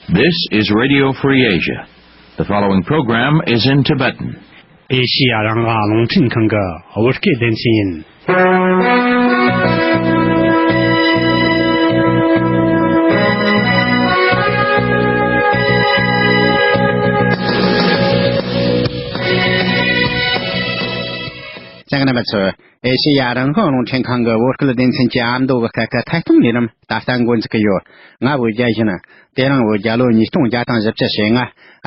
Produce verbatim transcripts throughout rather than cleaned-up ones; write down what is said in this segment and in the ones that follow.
This is Radio Free Asia. The following program is in Tibetan. ཨེ་ཤི་ཡ་རང་དབང་རླུང་འཕྲིན་ཁང་གི་བོད་སྐད་སྡེ་ཚན་ཡིན། ཨེ་ཤེ་ཡ་རང་དབང་རླུང་འཕྲིན་ཁང་གི་བོད་སྐད་སྡེ་ཚན་གྱི་ཨ་མདོ་གི་སྐད་ཀྱི་ཐད་གཏོང་ལས་རིམ་ད་ལྟ་འགོ་འཛུགས་ཀྱི་ཡོད། ང་བོད་རྒྱལ་ཡིན། དེ་རིང་བོད་རྒྱལ་ལོ་ཉིས་སྟོང་བརྒྱ་དང་བཞི་བཅུ་ཞེ་ལྔ།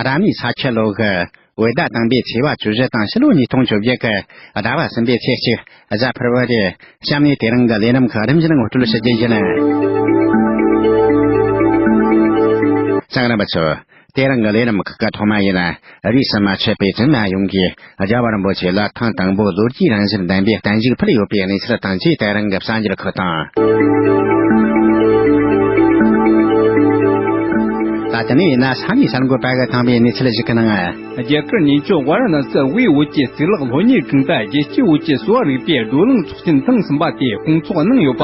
རབ་གནས་ས་ཁྱི་ལོ་གི་བོད་ཟླ་དང་པོའི་ཚེས་པ་བཅུ་བཞི་དང་ཕྱི་ལོ་ཉིས་སྟོང་བཅོ་བརྒྱད་ཀྱི་ཟླ་བ་གསུམ་པའི་ཚེས་གཅིག་གཟའ་ཕུར་བུ་རེད། གཤམ་ནས་དེ་རིང་གི་ལས་རིམ་ཁག་རིམ་བཞིན་ངོ་སྤྲོད་ཞུ་རྒྱུ་ཡིན། གསན་མཁན་རྣམ་པ་ཚོ། དེ་རིང་གི་ལས་རིམ་ཁག་གི་ཐོག་མ་ཡིན། རིས་སུ་མ་ཆད་པའི་བཙུན་མ་ཡོངས་ཀྱིས་རྒྱལ་བ་རིན་པོ་ཆེ་ལ་ཐེངས་དང་པོ་ལོ་རྒྱུས་རང་བཞིན་ལྡན་པའི་བརྟན་བཞུགས་ཕུལ་ཡོད་པའི་གནས་ཚུལ་དང་བཅས། དེ་རིང་གི་གསར་འགྱུར་ཁག་དང་། ད་ལྟ་ནས་ཡིན་ན་ས་གནས་གསར་འགོད་པ་གི་དང་པོའི་གནས་ཚུལ་ཞིག་གི་ནང་། རྒྱ་གར་གནས་མཆོག་ཝཱ་ར་ཎ་སི་དབུས་བོད་ཀྱི་གཙུག་ལག་སློབ་གཉེར་ཁང་དུ་རྒྱལ་སྤྱིའི་བོད་ཀྱི་གསོ་བ་རིག་པའི་བགྲོ་གླེང་ཚོགས་ཆེན་ཐེངས་གསུམ་པ་དེ་སྐོང་ཚོགས་གནང་ཡོད་པ།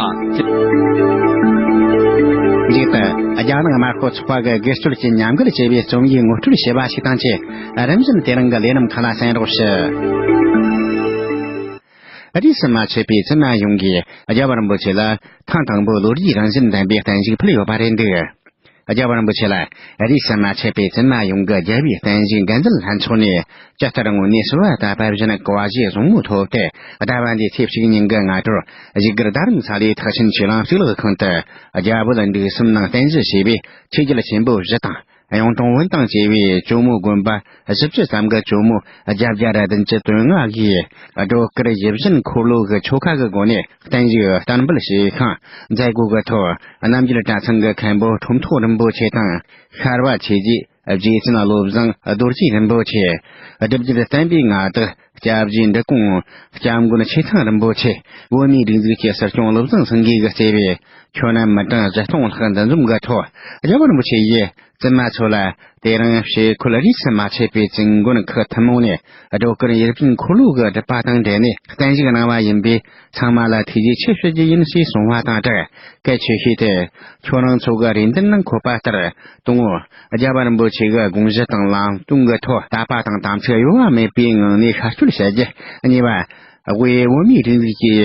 མཇུག་ཏུ་རྒྱ་ནག་དམར་ཤོག་ཚོགས་པ་གི་སྒེར་གཅོད་ཀྱི་ཉམས་རྒུད་ཅེས་པའི་རྩོམ་ཡིག་ངོ་སྤྲོད་བྱས་པ་ཞིག་དང་བཅས། རིམ་བཞིན་དེ་རིང་གི་ལས་རིམ་ཁག་ལ་གསན་རོགས་ཞུ། རིས་སུ་མ་ཆད་པའི་བཙུན་མ་ཡོངས་ཀྱིས་རྒྱལ་བ་རིན་པོ་ཆེ་ལ་ཐེངས་དང་པོ་ལོ་རྒྱུས་རང་བཞིན་ལྡན་པའི་བརྟན་བཞུགས་ཕུལ་ཡོད་པ་རེད་འདུག། རྒྱལ་བ་རིན་པོ་ཆེ་ལ་རིས་སུ་མ་ཆད་པའི་བཙུན་མ་ཡོངས་ཀྱི་རྒྱལ་བའི་བརྟན་བཞུགས་འགན་འཛིན་ལྷན་ཚོགས་ནས་ཇི་ལྟར་དངོས་གནས་གསོལ་བ་བཏབ་པ་བཞིན་བསྐལ་བ་བཞིའི་བཟང་མོ་ཐོབ་སྟེ། ཟླ་བ་འདིའི་ཚེས་གཅིག་ཉིན་གྱི་སྔ་དྲོར་བཞུགས་སྒར་རྡ་རམ་ས་ལའི་ཐེག་ཆེན་ཆོས་གླིང་གཙུག་ལག་ཁང་དུ་རྒྱ་བོད་འབྲུག་གསུམ་ནང་བསྟན་བཞུགས་བྱས་པའི་ཆོས་རྒྱལ་ཆེན་པོ་བཞི་དང་། གཡུང་དྲུང་བོན་དང་བཅས་པའི་ཇོ་མོ་དགོན་པ་བཞི་བཅུ་ཙམ་གྱི་ཇོ་མོ་བརྒྱད་བརྒྱ་ར་བདུན་ཅུ་དོན་ལྔ་གིས་སྒྲོལ་དཀར་ཡིད་བཞིན་འཁོར་ལོ་གི་ཆོ་ག་གི་སྒོ་ནས་བརྟན་བཞུགས་བསྟར་འབུལ་བྱས་ཤིང་། མཛད་སྒོ་གི་ཐོག་རྣམ་རྒྱལ་གྲྭ་ཚང་གི་མཁན་པོ་ཁྲོམ་ཐོག་རིན་པོ་ཆེ་དང་། ཤར་བ་ཆོས་རྗེ་རྗེ་བཙུན་བློ་བཟང་རྡོ་རྗེ་རིན་པོ་ཆེ། སྒྲུབ་བརྒྱུད་བསྟན་པའི་མངའ་བདག་སྐྱབས་རྗེ་འབྲི་གུང་སྐྱབས་མགོན་ཆེ་ཚང་རིན་པོ་ཆེ། བོད་མིའི་སྒྲིག་འཛུགས་ཀྱི་སྲིད་སྐྱོང་བློ་བཟང་སེང་གེ་གིས་གཙོས་པའི་ཁྱོན་མི་གྲངས་བཞི་སྟོང་ལྷག་འདུ་འཛོམས་ཀྱི་ཐོག་རྒྱལ་བ་རིན་པོ་ཆེ་ཡིས་བཙུན་མ་ཚོ་ལ་དེ་རིང་ཞེ་འཁོན་རིས་སུ་མ་ཆད་པའི་བཙུན་དགོན་ཁག་ཐུན་མོང་ནས་སྒྲོལ་དཀར་ཡིད་བཞིན་འཁོར་ལོ་གི་སྒྲུབ་པ་དང་འབྲེལ་ནས་བརྟན་བཞུགས་གནང་བ་ཡིན་པས། ཚང་མ་ལ་ཐུགས་རྗེ་ཆེ་ཞུ་རྒྱུ་ཡིན་ཞེས་གསུངས་པ་དང་སྦྲགས། གལ་ཆེ་ཤོས་དེ་ཁྱོད་རང་ཚོ་གི་རེ་འདུན་ནང་འཁོད་པ་ལྟར། དང་པོ། རྒྱལ་བ་རིན་པོ་ཆེ་གི་དགོངས་གཞི་དང་ལམ་སྟོན་གྱི་ཐོག་དད་པ་དང་དམ་ཚིག་གཡོ་བ་མེད་པའི་ངང་ནས་ཤར་བསྐྱོད་བྱ་རྒྱུ། གཉིས་པ། དབུས་བོད་མིའི་སྒྲིག་འཛུགས་ཀྱི་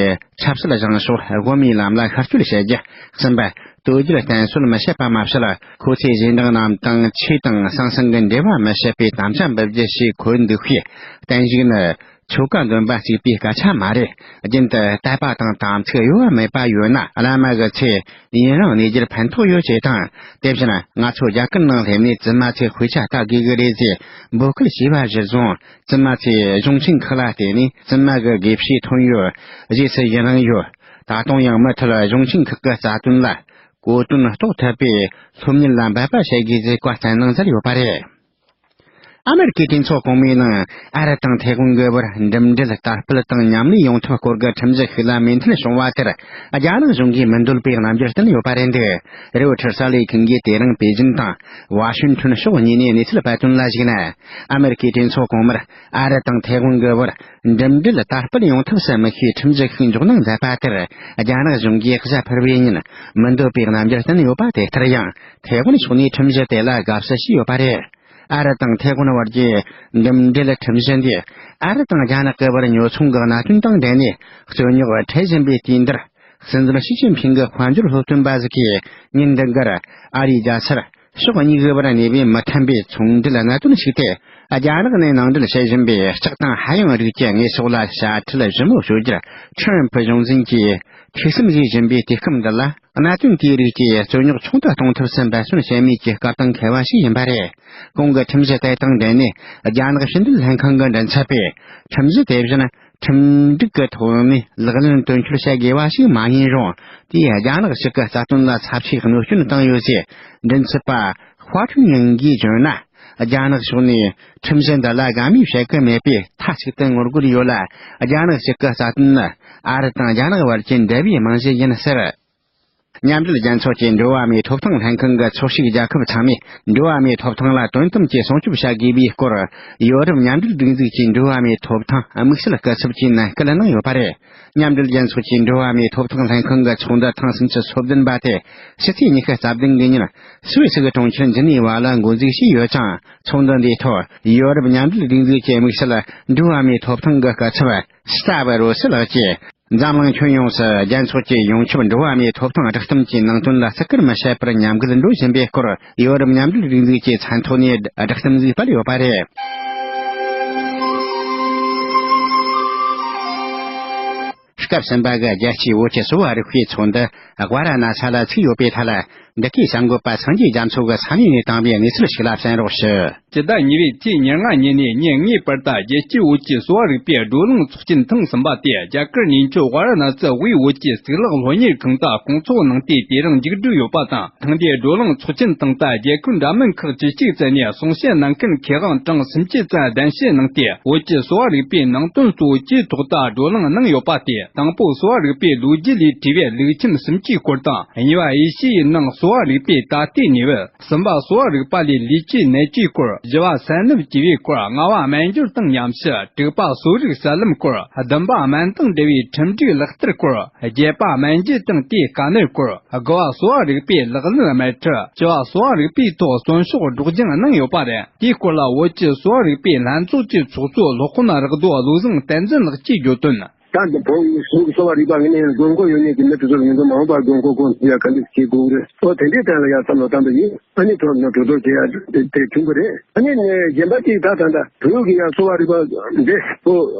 ཆབ་སྲིད་བཟང་ཕྱོགས། དབུ་མའི་ལམ་ལ་ཤར་བསྐྱོད་བྱ་རྒྱུ། གསུམ་པ། དོལ་རྒྱལ་བསྟེན་གསོལ་མི་བྱེད་པ་མ་ཟད། ཁོ་ཚོའི་རྗེས་འབྲང་རྣམས་དང་ཆོས་དང་ཟང་ཟིང་གི་འབྲེལ་བ་མི་བྱེད་པའི་དམ་བཅའ་འབུལ་རྒྱུ་ཞེས་འཁོད་འདུག་པས། བརྟན་བཞུགས་ནི་ཆོ་ག་འདོན་པ་གཅིག་པའི་སྐད་ཆ་མ་རེད། རྒྱུན་དུ་དད་པ་དང་དམ་ཚིག་གཡོ་བ་མེད་པ་ཡོད་ན། བླ་མ་གི་ཚེ་ཡུན་རིང་གནས་རྒྱུར་ཕན་ཐོགས་ཡོད་ཅེས་དང་། དེ་བཞིན་ང་ཚོ་རྒྱ་གར་ནང་སླེབས་ནས་བཙུན་མ་ཚོས་དཔེ་ཆ་ལྟ་དགོས་ཀྱི་རེད་ཅེས་འབོད་སྐུལ་བྱས་པ་གཞིར་བཟུང་། བཙུན་མ་ཚོས་གཞུང་ཆེན་ཁག་ལ་བརྟེན་ནས་བཙུན་མ་གི་དགེ་བཤེས་ཐོན་ཡོད། རྗེས་སུ་ཡུན་རིང་ཡོད། ད་དུང་ཡང་མུ་མཐུད་གཞུང་ཆེན་ཁག་གི་རྩ་དོན་ལ་གོ་དོན་རྟོགས་ཐུབ་པའི་སློབ་གཉེར་ལ་འབད་པ་བྱེད་དགོས་ཅེས་བཀའ་བསྩལ་གནང་མཛད་ཡོད་པ་རེད། ཨ་མེ་རི་ཀའི་གྲོས་ཚོགས་གོང་མའི་ནང་ཨ་རི་དང་ཐའེ་ཝན་གྱི་བར་འགྲིམ་འགྲུལ་དར་སྤེལ་དང་མཉམ་ལས་ཡོང་ཐབས་སྐོར་གྱི་ཁྲིམས་གཞི་ཞིག་ལ་མོས་མཐུན་བྱུང་བ་དེར། རྒྱ་ནག་གཞུང་གིས་མི་འདོད་པའི་རྣམ་འགྱུར་བསྟན་ཡོད་པ་རེད་འདུག། རེའུ་ཊར་གསར་ལས་ཁང་གིས་དེ་རིང་པེ་ཅིན་དང་ཝ་ཤིང་ཊོན་ཕྱོགས་གཉིས་ནས་གནས་ཚུལ་སྤེལ་དོན་ལ་གཞིགས་ན། ཨ་མེ་རི་ཀའི་གྲོས་ཚོགས་གོང་མར་ཨ་རི་དང་ཐའེ་ཝན་གྱི་བར་འགྲིམ་འགྲུལ་དར་སྤེལ་ཡོང་ཐབས་སུ་དམིགས་པའི་ཁྲིམས་གཞི་ཞིག་འཇོག་གནང་མཛད་པ་དེར། རྒྱ་ནག་གཞུང་གིས་གཟའ་ཕུར་བུའི་ཉིན་མི་འདོད་པའི་རྣམ་འགྱུར་བསྟན་ཡོད་པ་དེ་ལྟར་ཡང་། ཐའེ་ཝན་ཕྱོགས་ནས་ཁྲིམས་གཞི་དེ་ལ་དགའ་བསུ་བྱས་ཡོད་པ་རེད། ཨ་རི་དང་ཐའེ་ཝན་བར་གྱི་འགྲིམ་འགྲུལ་ཁྲིམས་གཞི་འདིས། ཨ་རི་དང་རྒྱ་ནག་གི་བར་ཉོ་ཚོང་གི་གནད་དོན་དང་འབྲེལ་ནས་རྩོད་རྙོག་འཕྲད་བཞིན་པའི་དུས་འདིར། སྲིད་འཛིན་ཞི་ཅིན་ཕིང་གི་དཔལ་འབྱོར་སློབ་སྟོན་པ་ཟིག་གིས་ཉིན་འདི་འགར་ཨ་རིའི་རྒྱལ་སར་ཕྱོགས་གཉིས་ཀྱི་བར་གནས་པའི་མི་མཐུན་པའི་ཚོང་འབྲེལ་གནད་དོན་ཞིག་སྟེ། རྒྱ་ནག་ནས་ནང་འབྲེལ་བྱེད་བཞིན་པའི་ལྕགས་དང་ཧ་ཡང་རིགས་ཀྱི་དངོས་ཟོག་ལ་དཔྱ་ཁྲལ་ཞིབ་མོ་གཅོད་རྒྱུར། ཁྲམ་ཕུ་གཞུང་འཛིན་གྱིས་ཐུགས་བསམ་བཞེས་བཞིན་པའི་དུས་སྐབས་འདི་ལ། གནད་དོན་དེའི་རིགས་ཀྱི་རྩོད་རྙོག་ཆུང་དུ་གཏོང་ཐབས་སུ་འབད་བརྩོན་བྱེད་མུས་ཀྱི་སྐབས་དང་འཁེལ་བ་ཞིག་ཡིན་པ་རེད། གོང་གི་ཁྲིམས་གཞི་དེ་དང་འབྲེལ་ནས། རྒྱ་ནག་ཕྱི་འབྲེལ་ལྷན་ཁང་གི་མགྲིན་ཚབ་པས། ཁྲིམས་གཞི་དེ་བཞིན་ཁྲིམས་སྒྲིག་གི་ཐོག་ནས་ལག་ལེན་དོན་འཁྱོལ་བྱ་དགོས་པ་ཞིག་མ་ཡིན་རུང་། དེས་རྒྱ་ནག་གཅིག་གི་རྩ་དོན་ལ་ཚབས་ཆེའི་གནོད་སྐྱོན་བཏང་ཡོད་ཅེས་མགྲིན་ཚབ་པ་ཧྭ་ཁྲུན་ཡང་གིས་བརྗོད་ན། རྒྱ་ནག་ཕྱོགས་ནས་ཁྲིམས་གཞི་འདི་ལ་དགའ་མོས་བྱེད་ཀྱི་མེད་པས། མཐའ་གཅིག་ཏུ་ངོ་རྒོལ་ཡོད་ལ། རྒྱ་ནག་གཅིག་གི་རྩ་དོན་ནི་ཨ་རི་དང་རྒྱ་ནག་བར་གྱི་འབྲེལ་བའི་རྨང་གཞི་ཡིན་ཟེར། མཉམ་འབྲེལ་རྒྱལ་ཚོགས་ཀྱི་འགྲོ་བ་མིའི་ཐོབ་ཐང་ལྷན་ཁང་གི་ཚོགས་ཞུགས་རྒྱལ་ཁབ་ཚང་མས་འགྲོ་བ་མིའི་ཐོབ་ཐང་ལ་དོན་དམ་གྱི་སྲུང་སྐྱོབ་བྱ་དགོས་པའི་སྐོར། ཡོ་རོབ་མཉམ་འབྲེལ་སྒྲིག་འཛུགས་ཀྱི་འགྲོ་བ་མིའི་ཐོབ་ཐང་དམིགས་བསལ་སྐུ་ཚབ་ཀྱིས་ནན་སྐུལ་གནང་ཡོད་པ་རེད། མཉམ་འབྲེལ་རྒྱལ་ཚོགས་ཀྱི་འགྲོ་བ་མིའི་ཐོབ་ཐང་ལྷན་ཁང་གི་ཚོགས་འདུ་ཐེངས་སུམ་ཅུ་སོ་བདུན་པ་དེ་ཕྱི་ཚེས་ཉི་ཤུ་རྩ་བདུན་གི་ཉིན་སུད་སི་གི་གྲོང་ཁྱེར་ཇི་ནི་ཝ་ལ་འགོ་འཛུགས་བྱས་ཡོད་ཅིང་། ཚོགས་འདུ་འདིའི་ཐོག་ཡོ་རོབ་མཉམ་འབྲེལ་སྒྲིག་འཛུགས་ཀྱི་དམིགས་བསལ་འགྲོ་བ་མིའི་ཐོབ་ཐང་གི་སྐུ་ཚབ་སྟ་བ་རོ་སི་ལགས་ཀྱིས། འཛམ་གླིང་ཁྱོན་ཡོངས་སུ་རྒྱལ་ཚོགས་ཀྱི་ཡོངས་ཁྱབ་འགྲོ་བ་མིའི་ཐོབ་ཐང་བསྒྲགས་གཏམ་གྱི་ནང་དོན་ལ་བརྩི་བཀུར་མི་བྱེད་པར་ཉམས་རྒུད་འགྲོ་བཞིན་པའི་སྐོར། ཡོ་རོབ་མཉམ་འབྲེལ་སྒྲིག་འཛུགས་ཀྱི་མཚན་ཐོག་ནས་བསྒྲགས་གཏམ་ཞིག་སྤེལ་ཡོད་པ་རེད། སྐབས་གསུམ་པ་གི་རྒྱལ་སྤྱིའི་བོད་ཀྱི་གསོ་བ་རིག་པའི་ཚོགས་འདུ་ཝཱ་ར་ཎ་ས་ལ་ཚུགས་ཡོད་པའི་ཐད། འདི་གའི་གསར་འགོད་པ་སངས་རྒྱས་རྒྱ་མཚོ་གིས་ས་གནས་ནས་བཏང་བའི་གནས་ཚུལ་ཞིག་ལ་གསན་རོགས་ཞུ། སྤྱི་ཟླ་གཉིས་པའི་ཚེས་ཉེར་ལྔ་ཉིན་ནས་ཉིན་ལྔའི་བར་དུ་རྒྱལ་སྤྱིའི་བོད་ཀྱི་གསོ་བ་རིག་པའི་བགྲོ་གླེང་ཚོགས་ཆེན་ཐེངས་གསུམ་པ་དེ་རྒྱ་གར་གནས་མཆོག་ཝཱ་ར་ཎ་སི་དབུས་བོད་ཀྱི་གཙུག་ལག་སློབ་གཉེར་ཁང་དུ་སྐོང་ཚོགས་གནང་སྟེ། དེ་རིང་མཇུག་བསྒྲིལ་ཡོད་པ་དང་། ཐེངས་འདིའི་བགྲོ་གླེང་ཚོགས་ཆེན་སྟེང་དུ་རྒྱལ་ཁབ་འདྲ་མིན་ཁག་བཅུ་གཅིག་ཙམ་ནས་གསུང་བཤད་གནང་མཁན་མཁས་དབང་གྲངས་སུམ་ཅུ་ཙམ་གདན་ཞུ་གནང་སྟེ། བོད་ཀྱི་གསོ་བ་རིག་པའི་ནང་དོན་གཙོ་བོ་བཅུའི་ཐོག་ཏུ་བགྲོ་གླེང་གནང་ཡོད་པ་སྟེ། དང་པོ་གསོ་བ་རིག་པའི་ལོ་རྒྱུས་ལས་བྲིས་པའི་ལེགས་ཆེམ་སུམ་ཅུའི་སྐོར་དང་། གཉིས་པ་ཨེ་ཤི་ཡའི་ནང་གསོ་བ་རིག་པའི་ད་ལྟའི་གནས་བབ། གསུམ་པ་གསོ་བ་རིག་པ་ལས་ལུས་ཀྱི་ནད་བཅོས་སྐོར། བཞི་བ་སེམས་ནད་བཅོས་པའི་སྐོར། ལྔ་བ་སྨན་སྦྱོར་དང་ཉམས་ཞིབ། དྲུག་པ་གསོ་རིག་གསར་ལམ་སྐོར། བདུན་པ་སྨན་དང་འབྲེལ་བའི་ཁྲིམས་སྒྲིག་ལག་བསྟར་སྐོར། བརྒྱད་པ་སྨན་རྒྱུ་དང་དེའི་དཀའ་གནད་སྐོར། དགུ་བ་གསོ་བ་རིག་པའི་ལག་ལེན་སྨན་ཁྲིད། བཅུ་བ་གསོ་བ་རིག་པའི་ཐོག་རྩོམ་ཤོག་སྒྲོག་སྦྱང་གནང་ཡོད་པ་རེད། དེའི་སྐོར་ལ་བོད་ཀྱི་གསོ་བ་རིག་པའི་ལྷན་ཚོགས་ཀྱི་ཚོགས་གཙོ་སློབ་དཔོན་རག་རྡོ་བློ་བཟང་བསྟན་འཛིན་ལགས་ཀྱིས་བརྗོད་དོན། ད་འདི་བོད་ཀྱི་གསོ་བ་རིག་པ་ངོས་ནས་དགོས་མཁོ་ཡོད་མཁན་གྱི་མི་དེ་ཚོར་ངེས་འཛིན་མ་འོངས་པར་དགོས་མཁོ་སྐོང་ཐུབ་ཡ་ག་འདྲ་བྱེད་དགོས་ཀྱི་རེད། ཨོ་དེ་འདྲའི་ཐད་ལ་ཡ་བསམ་བློ་བཏང་པ་ཡིན། ཨ་ནི་ཐོག་ནས་གྲོས་བསྡུར་བྱེད་ཡ་དེ་དེ་བྱུང་གི་རེད། ཨ་ནི་ནས་གཞན་པ་གཅིག་ད་ད་ད་བོད་ཀྱི་ཡ་གསོ་བ་རིག་པ་འདི་ཁོ་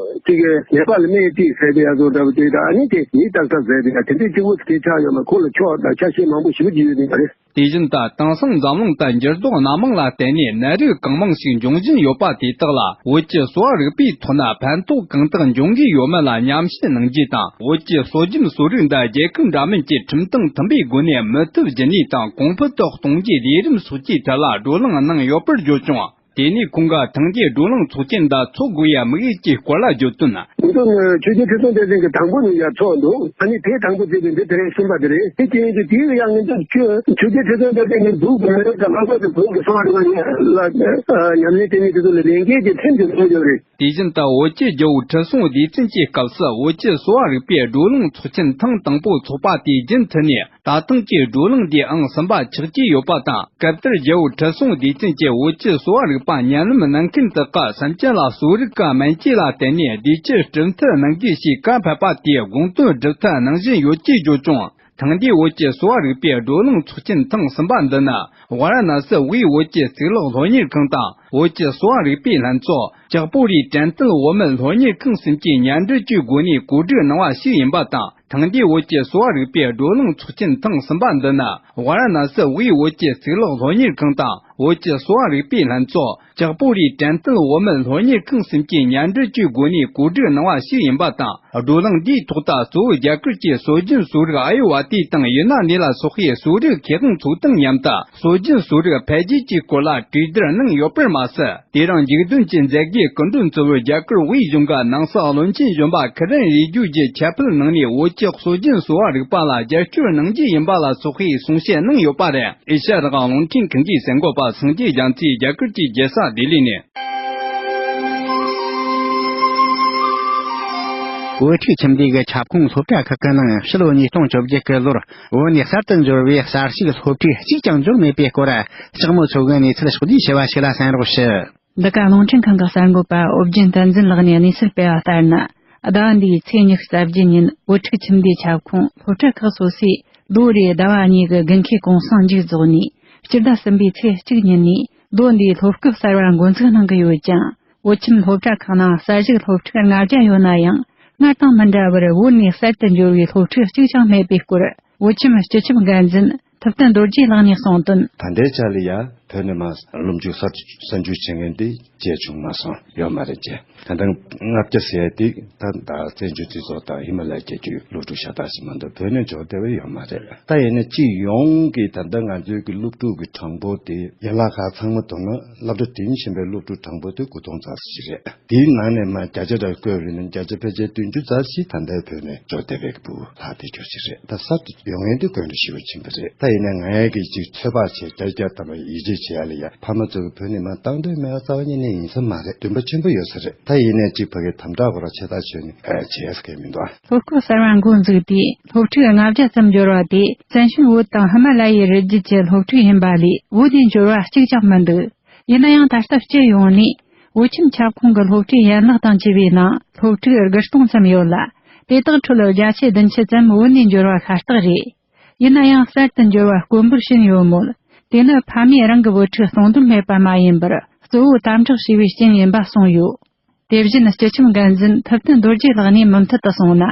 གཅིག་གི་ནད་པ་ལ་སྨན་གཅིག་ཟས་པའི་ཡ་བཟོ་འདྲ་བོ་དེ་ད་ཨ་ནི་དེ་ཡིད་ཏག་ཏག་ཟས་པའི་ཡ་དེ་འདྲའི་གཅིག་པོ་དེ་ཆགས་ཡོད་མ་ཁོ་ལ་ཕྱོགས་དང་ཆ་ཤས་མང་པོ་ཞེ་པོ་ཅིག་ཡོད་ནི་མ་རེད། དེ་བཞིན་དུ་དེང་སང་འཛམ་གླིང་དུ་འགྱུར་ལྡོག་སྣ་མང་ལ་བརྟེན་ནས་ནད་རིགས་གང་མང་ཞིག་འབྱུང་བཞིན་ཡོད་པ་དེ་དག་ལ་བོད་ཀྱི་གསོ་བ་རིག་པའི་ཐོག་ན་ཕན་ཐོགས་གང་དག་འབྱུང་གི་ཡོད་མེད་ལ་མཉམ་བཤད་གནང་རྒྱུ་དང་། བོད་ཀྱི་སྲོལ་རྒྱུན་གསོ་རིག་འདི་རྒྱལ་ཁབ་འདྲ་མིན་གྱི་ཁྲིམས་དང་མཐུན་པའི་སྒོ་ནས་མུ་མཐུད་རྒྱུན་གནས་དང་གོང་འཕེལ་དུ་གཏོང་རྒྱུའི་ལས་རིམ་སོགས་ཀྱི་ཐད་ལ་བགྲོ་གླེང་གནང་ཡོད་པར་བརྗོད་བྱུང་། དེ་ནས་ཁོང་གིས་ཐེངས་འདིའི་བགྲོ་གླེང་ཚོགས་ཆེན་འདི་འཚོགས་དགོས་ཡ་དམིགས་ཡུལ་གྱི་སྐོར་ལ་བརྗོད་དོན། འདི་ནི་ཆོས་རྒྱལ་ཁྲི་སྲོང་ལྡེ་བཙན་གྱི་དང་པོ་ནས་ཡར་ཚོགས་འདུག་ཨ་ནི་དེའི་དང་པོ་བརྩིས་པའི་འདི་དེ་རིང་གསུམ་པ་དེ་རེད། དེ་རྐྱེན་གྱིས་དེའི་ཡང་ངེས་འདུག་ཆོས་ཆོས་རྒྱལ་ཁྲི་སྲོང་ལྡེ་བཙན་གྱི་འདུག་གི་མི་རིགས་དང་ལྷག་པར་དུ་བོད་ཀྱི་གསོ་བ་རིག་པ་ལ་ཉམས་ལེན་བྱེད་མཁན་དེ་ཚོ་ལ་ལས་འགན་གྱི་ཁྲིམས་ཀྱི་སྲོལ་ཡོད་རེད། དེ་བཞིན་དུ་བོད་ཀྱི་རྒྱལ་པོ་ཁྲི་སྲོང་ལྡེ་བཙན་གྱི་སྐབས་སུ་བོད་ཀྱི་གསོ་བ་རིག་པའི་བགྲོ་གླེང་ཚོགས་ཆེན་ཐེངས་དང་པོ་ཚོགས་པ་དེ་རྒྱུན་མཐུད་ནས། ད་ཐེངས་ཀྱི་བགྲོ་གླེང་འདིའི་ཨང་གསུམ་པ་ཆགས་ཀྱི་ཡོད་པ་དང་། སྐབས་དེར་རྒྱལ་པོ་ཁྲི་སྲོང་ལྡེ་བཙན་གྱིས་བོད་ཀྱི་གསོ་བ་རིག་པ་ཉམས་ལེན་གནང་མཁན་དག་གི་སེམས་ཅན་ལ་གསོ་རིག་གི་སྨན་བཅོས་ལ་བརྟེན་ནས་བདེ་སྐྱིད་སྒྲུབ་ཐབས་གནང་རྒྱུ་ཞེས་བཀའ་ཕེབས་པ་དེའི་དགོངས་དོན་སྒྲུབ་ཐབས་གནང་བཞིན་ཡོད་ཅེས་བརྗོད་བྱུང་། ཐེངས་འདིའི་བོད་ཀྱི་གསོ་བ་རིག་པའི་བགྲོ་གླེང་ཚོགས་ཆེན་ཐེངས་གསུམ་པ་འདི་ནི། ཝཱ་ར་ཎ་སི་དབུས་བོད་ཀྱི་གཙུག་ལག་སློབ་གཉེར་ཁང་དང་། བོད་ཀྱི་གསོ་བ་རིག་པའི་ལྷན་ཚོགས། ལྕགས་པོ་རིའི་དྲན་རྟེན་བོད་མིའི་སློབ་གཉེར་ཁང་གསུམ་གྱིས་མཉམ་འབྲེལ་གྱི་སྒོ་ནས་གོ་སྒྲིག་གནང་བ་ཞིག་ཡིན་པ་དང་། ཐེངས་འདིའི་བོད་ཀྱི་གསོ་བ་རིག་པའི་བགྲོ་གླེང་ཚོགས་ཆེན་ཐེངས་གསུམ་པ་འདི་ནི། ཝཱ་ར་ཎ་སི་དབུས་བོད་ཀྱི་གཙུག་ལག་སློབ་གཉེར་ཁང་དང་། བོད་ཀྱི་གསོ་བ་རིག་པའི་ལྷན་ཚོགས། ལྕགས་པོ་རིའི་དྲན་རྟེན་བོད་མིའི་སློབ་གཉེར་ཁང་གསུམ་གྱིས་མཉམ་འབྲེལ་གྱི་སྒོ་ནས་གོ་སྒྲིག་གནང་བ་ཞིག་ཡིན་པ་དང་། བགྲོ་གླེང་འདིའི་ཐོག་ཏུ་གཙོ་བོ་རྒྱ་གར་གྱི་སྲོལ་རྒྱུན་གསོ་རིག་ཨ་ཡུར་ཝ་དི་དང་ཡུ་ན་ནི་ལ་སོགས་པའི་གསོ་རིག་མཁས་དབང་ཚོ་དང་མཉམ་དུ་སྲོལ་རྒྱུན་གསོ་རིག་འཕེལ་རྒྱས་ཀྱི་སྐོར་ལ་གྲོས་བསྡུར་གནང་ཡོད་པར་མ་ཟད། དེ་རིང་མཇུག་བསྡོམས་ཀྱི་མཛད་སྒོའི་སྐུ་མགྲོན་གཙོ་བོར་རྒྱ་གར་དབུས་གཞུང་གི་ནང་སྲིད་བློན་ཆེན་གཞོན་པ་ཁི་རན་རི་ཇུ་གྱིས་ཁྱབ་སྤེལ་གནང་ནས། བོད་ཀྱི་སྲོལ་རྒྱུན་གསོ་བ་རིག་པ་ལ་རྒྱབ་སྐྱོར་གནང་རྒྱུ་ཡིན་པ་ལ་སོགས་པའི་གསུང་བཤད་གནང་ཡོད་པ་རེད། ཨེ་ཤ་ཡ་རང་དབང་རླུང་འཕྲིན་ཁང་གི་གསར་འགོད་པ་སངས་རྒྱས་རྒྱ་མཚོས་རྒྱ་གར་གྱི་རྒྱལ་ས་ལྡི་ལི་ནས། བོད་ཕྲུག་ཁྱིམ་སྡེ་གི་ཁྱབ་ཁོངས་སློབ་གྲྭ་ཁག་གི་ནང་ཕྱི་ལོ་ཉིས་སྟོང་བཅོ་བརྒྱད་ཀྱི་ལོར་བོད་ནས་གསར་དུ་འབྱོར་བའི་གསར་ཞུགས་སློབ་ཕྲུག་གཅིག་ཀྱང་འབྱོར་མེད་པའི་སྐོར། ལྕགས་མོ་མཚོ་གིས་གནས་ཚུལ་ཕྱོགས་བསྡུས་བྱས་པ་ཞིག་ལ་གསན་རོགས་ཞུ། འདི་ག་རླུང་འཕྲིན་ཁང་གི་གསར་འགོད་པ་ཨོ་རྒྱན་བསྟན་འཛིན་ལགས་ནས་གནས་ཚུལ་སྤེལ་བ་ལྟར་ན། ཟླ་བ་འདིའི་ཚེས་ཉི་ཤུ་རྩ་བརྒྱད་ཉིན་བོད་ཕྲུག་ཁྱིམ་སྡེའི་ཁྱབ་ཁོངས་སློབ་གྲྭ་ཁག་སོ་སོས་ལོ་རེའི་ཟླ་བ་གཉིས་ཀྱི་དགུན་ཁའི་གུང་སེང་མཇུག་རྫོགས་ནས། སྤྱི་ཟླ་གསུམ་པའི་ཚེས་གཅིག་ཉིན་ནས་ལོ་འདིའི་སློབ་སྐབས་གསར་བ་འགོ་འཛུགས་གནང་གི་ཡོད་ཅིང་། བོད་ཁྱིམ་སློབ་གྲྭ་ཁག་ནང་གསར་ཞུགས་སློབ་ཕྲུག་ལྔ་བརྒྱ་ཡོད་ན་ཡང་། སྔར་དང་མི་འདྲ་བར་བོད་ནས་གསར་དུ་འབྱོར་བའི་སློབ་ཕྲུག་གཅིག་ཀྱང་མེད་པའི་སྐོར། བོད་ཁྱིམ་སྤྱི་ཁྱབ་འགན་འཛིན་ཐུབ་བསྟན་རྡོ་རྗེ་ལགས་ནས་གསུངས་དོན། ད་ལྟའི་ཆར་ལ་ཡ། བོད་ནས་མར་སློབ་འཇུག་གསར་དུ་གསར་འཇུག་བྱེད་མཁན་དེ་བྱས་བྱུང་མ་སོང་། ཡོད་མ་རེད་ཅེས། ད་ལྟ་ལྔ་བརྒྱ་ཟེར་ཡ་དེ་ད་ད་བཙན་བྱོལ་སྤྱི་ཚོགས་དང་ཧི་མ་ལ་ཡའི་རྒྱལ་རྒྱུད་སློབ་ཕྲུག་ཤ་སྟག་ཞིག་མ་གཏོགས་བོད་ནས་འབྱོར་བསྡད་པ་ཡོད་མ་རེད། ད་ཡིན་ན་སྤྱི་ཡོངས་ཀྱི་ད་ལྟ་ང་ཚོའི་གི་སློབ་ཕྲུག་གི་གྲངས་འབོར་དེ་ཡན་ལག་ཁག་ཚང་མ་བསྡོམས་ན་སློབ་གྲྭ་འགྲིམ་བཞིན་པའི་སློབ་ཕྲུག་གྲངས་འབོར་དེ་དགུ་སྟོང་ཙམ་ཞིག་རེད། དེའི་ནང་ནས་མར་བརྒྱ་ཆ་ར་བཀོད་པ་ཡིན་ན་བརྒྱ་ཆ་ཕལ་ཆེར་བདུན་ཅུ་ཙམ་ཞིག་ད་ལྟའི་བོད་ནས་འབྱོར་བསྡད་པའི་གི་ཕྲུ་གུ་ལྷག་བསྡད་རྒྱུ་ཞིག་རེད། ད་གསར་དུ་ཡོང་མཁན་དེ་དགོས་འདྲ་ཞེ་པོ་ཕྱིན་པ་རེད། ད་ཡིན་ན་ང་ཡང་གི་ཅིག་ཚོད་དཔག་བྱས་བརྒྱ་ཆ་བརྒྱ་ཐམ་པ་ཡིད་ཆེས་བྱེད་ཡ་ལ་ཡ་ཕ་མ་ཚོ་གི་བོད་ནས་མར་བཏང་འདོད་མེད་པ་རྩ་བ་ཉིད་ནས་ཡིན་ས་མ་རེད། འདུན་པ་ཆེན་པོ་ཡོད་ས་རེད། ད་ཡིན་ནའི་ཅིག་ཕ་གིའི་དམ་དྲག་སྐོར་ལ་ཆེ་ཐག་ཆོད་ནས་ཨ་བྱས་ས་གང་མི་འདུག་ཨ། སློབ་སྐོར་གསར་བ་འགོ་འཛུགས་དུས་སློབ་ཕྲུག་ལྔ་བརྒྱ་ཙམ་འབྱོར་བ་དེ་བཙན་བྱོལ་བོད་དང་ཧི་མ་ལ་ཡའི་རི་རྒྱུད་ཀྱི་སློབ་ཕྲུག་ཡིན་པ་ལས་བོད་ནས་འབྱོར་བ་གཅིག་ཀྱང་མི་འདུག་ཡིན་ན་ཡང་ད་ལྟ་སྤྱི་ཡོངས་ནས་བོད་ཁྱིམ་ཁྱབ་ཁོངས་ཀྱི་སློབ་གྲྭའི་ཡན་ལག་དང་བཅས་པའི་ནང་སློབ་ཕྲུག་དགུ་སྟོང་ཙམ་ཡོད་ལ། དེ་དག་ཁྲོད་བརྒྱ་ཆ་བདུན་ཅུ་ཙམ་བོད་ནས་འབྱོར་བ་ཤ་སྟག་རེད། ཡིན་ན་ཡང་གསར་དུ་འབྱོར་བ་དཀོན་པོར་ཕྱིན་ཡོད་མོད། དེ་ནི་ཕ་མས་རང་གི་བུ་ཕྲུག་གཏོང་འདོད་མེད་པ་མ་ཡིན་པར་གཙོ་བོ་དམ་དྲག་བྱས་པའི་རྐྱེན་ཡིན་པ་གསུངས་ཡོད། དེ་བཞིན་སྤྱི་ཁྱབ་འགན་འཛིན་ཐུབ་བསྟན་རྡོ་རྗེ་ལགས་ནས་མུ་མཐུད་དུ་གསུངས་ན།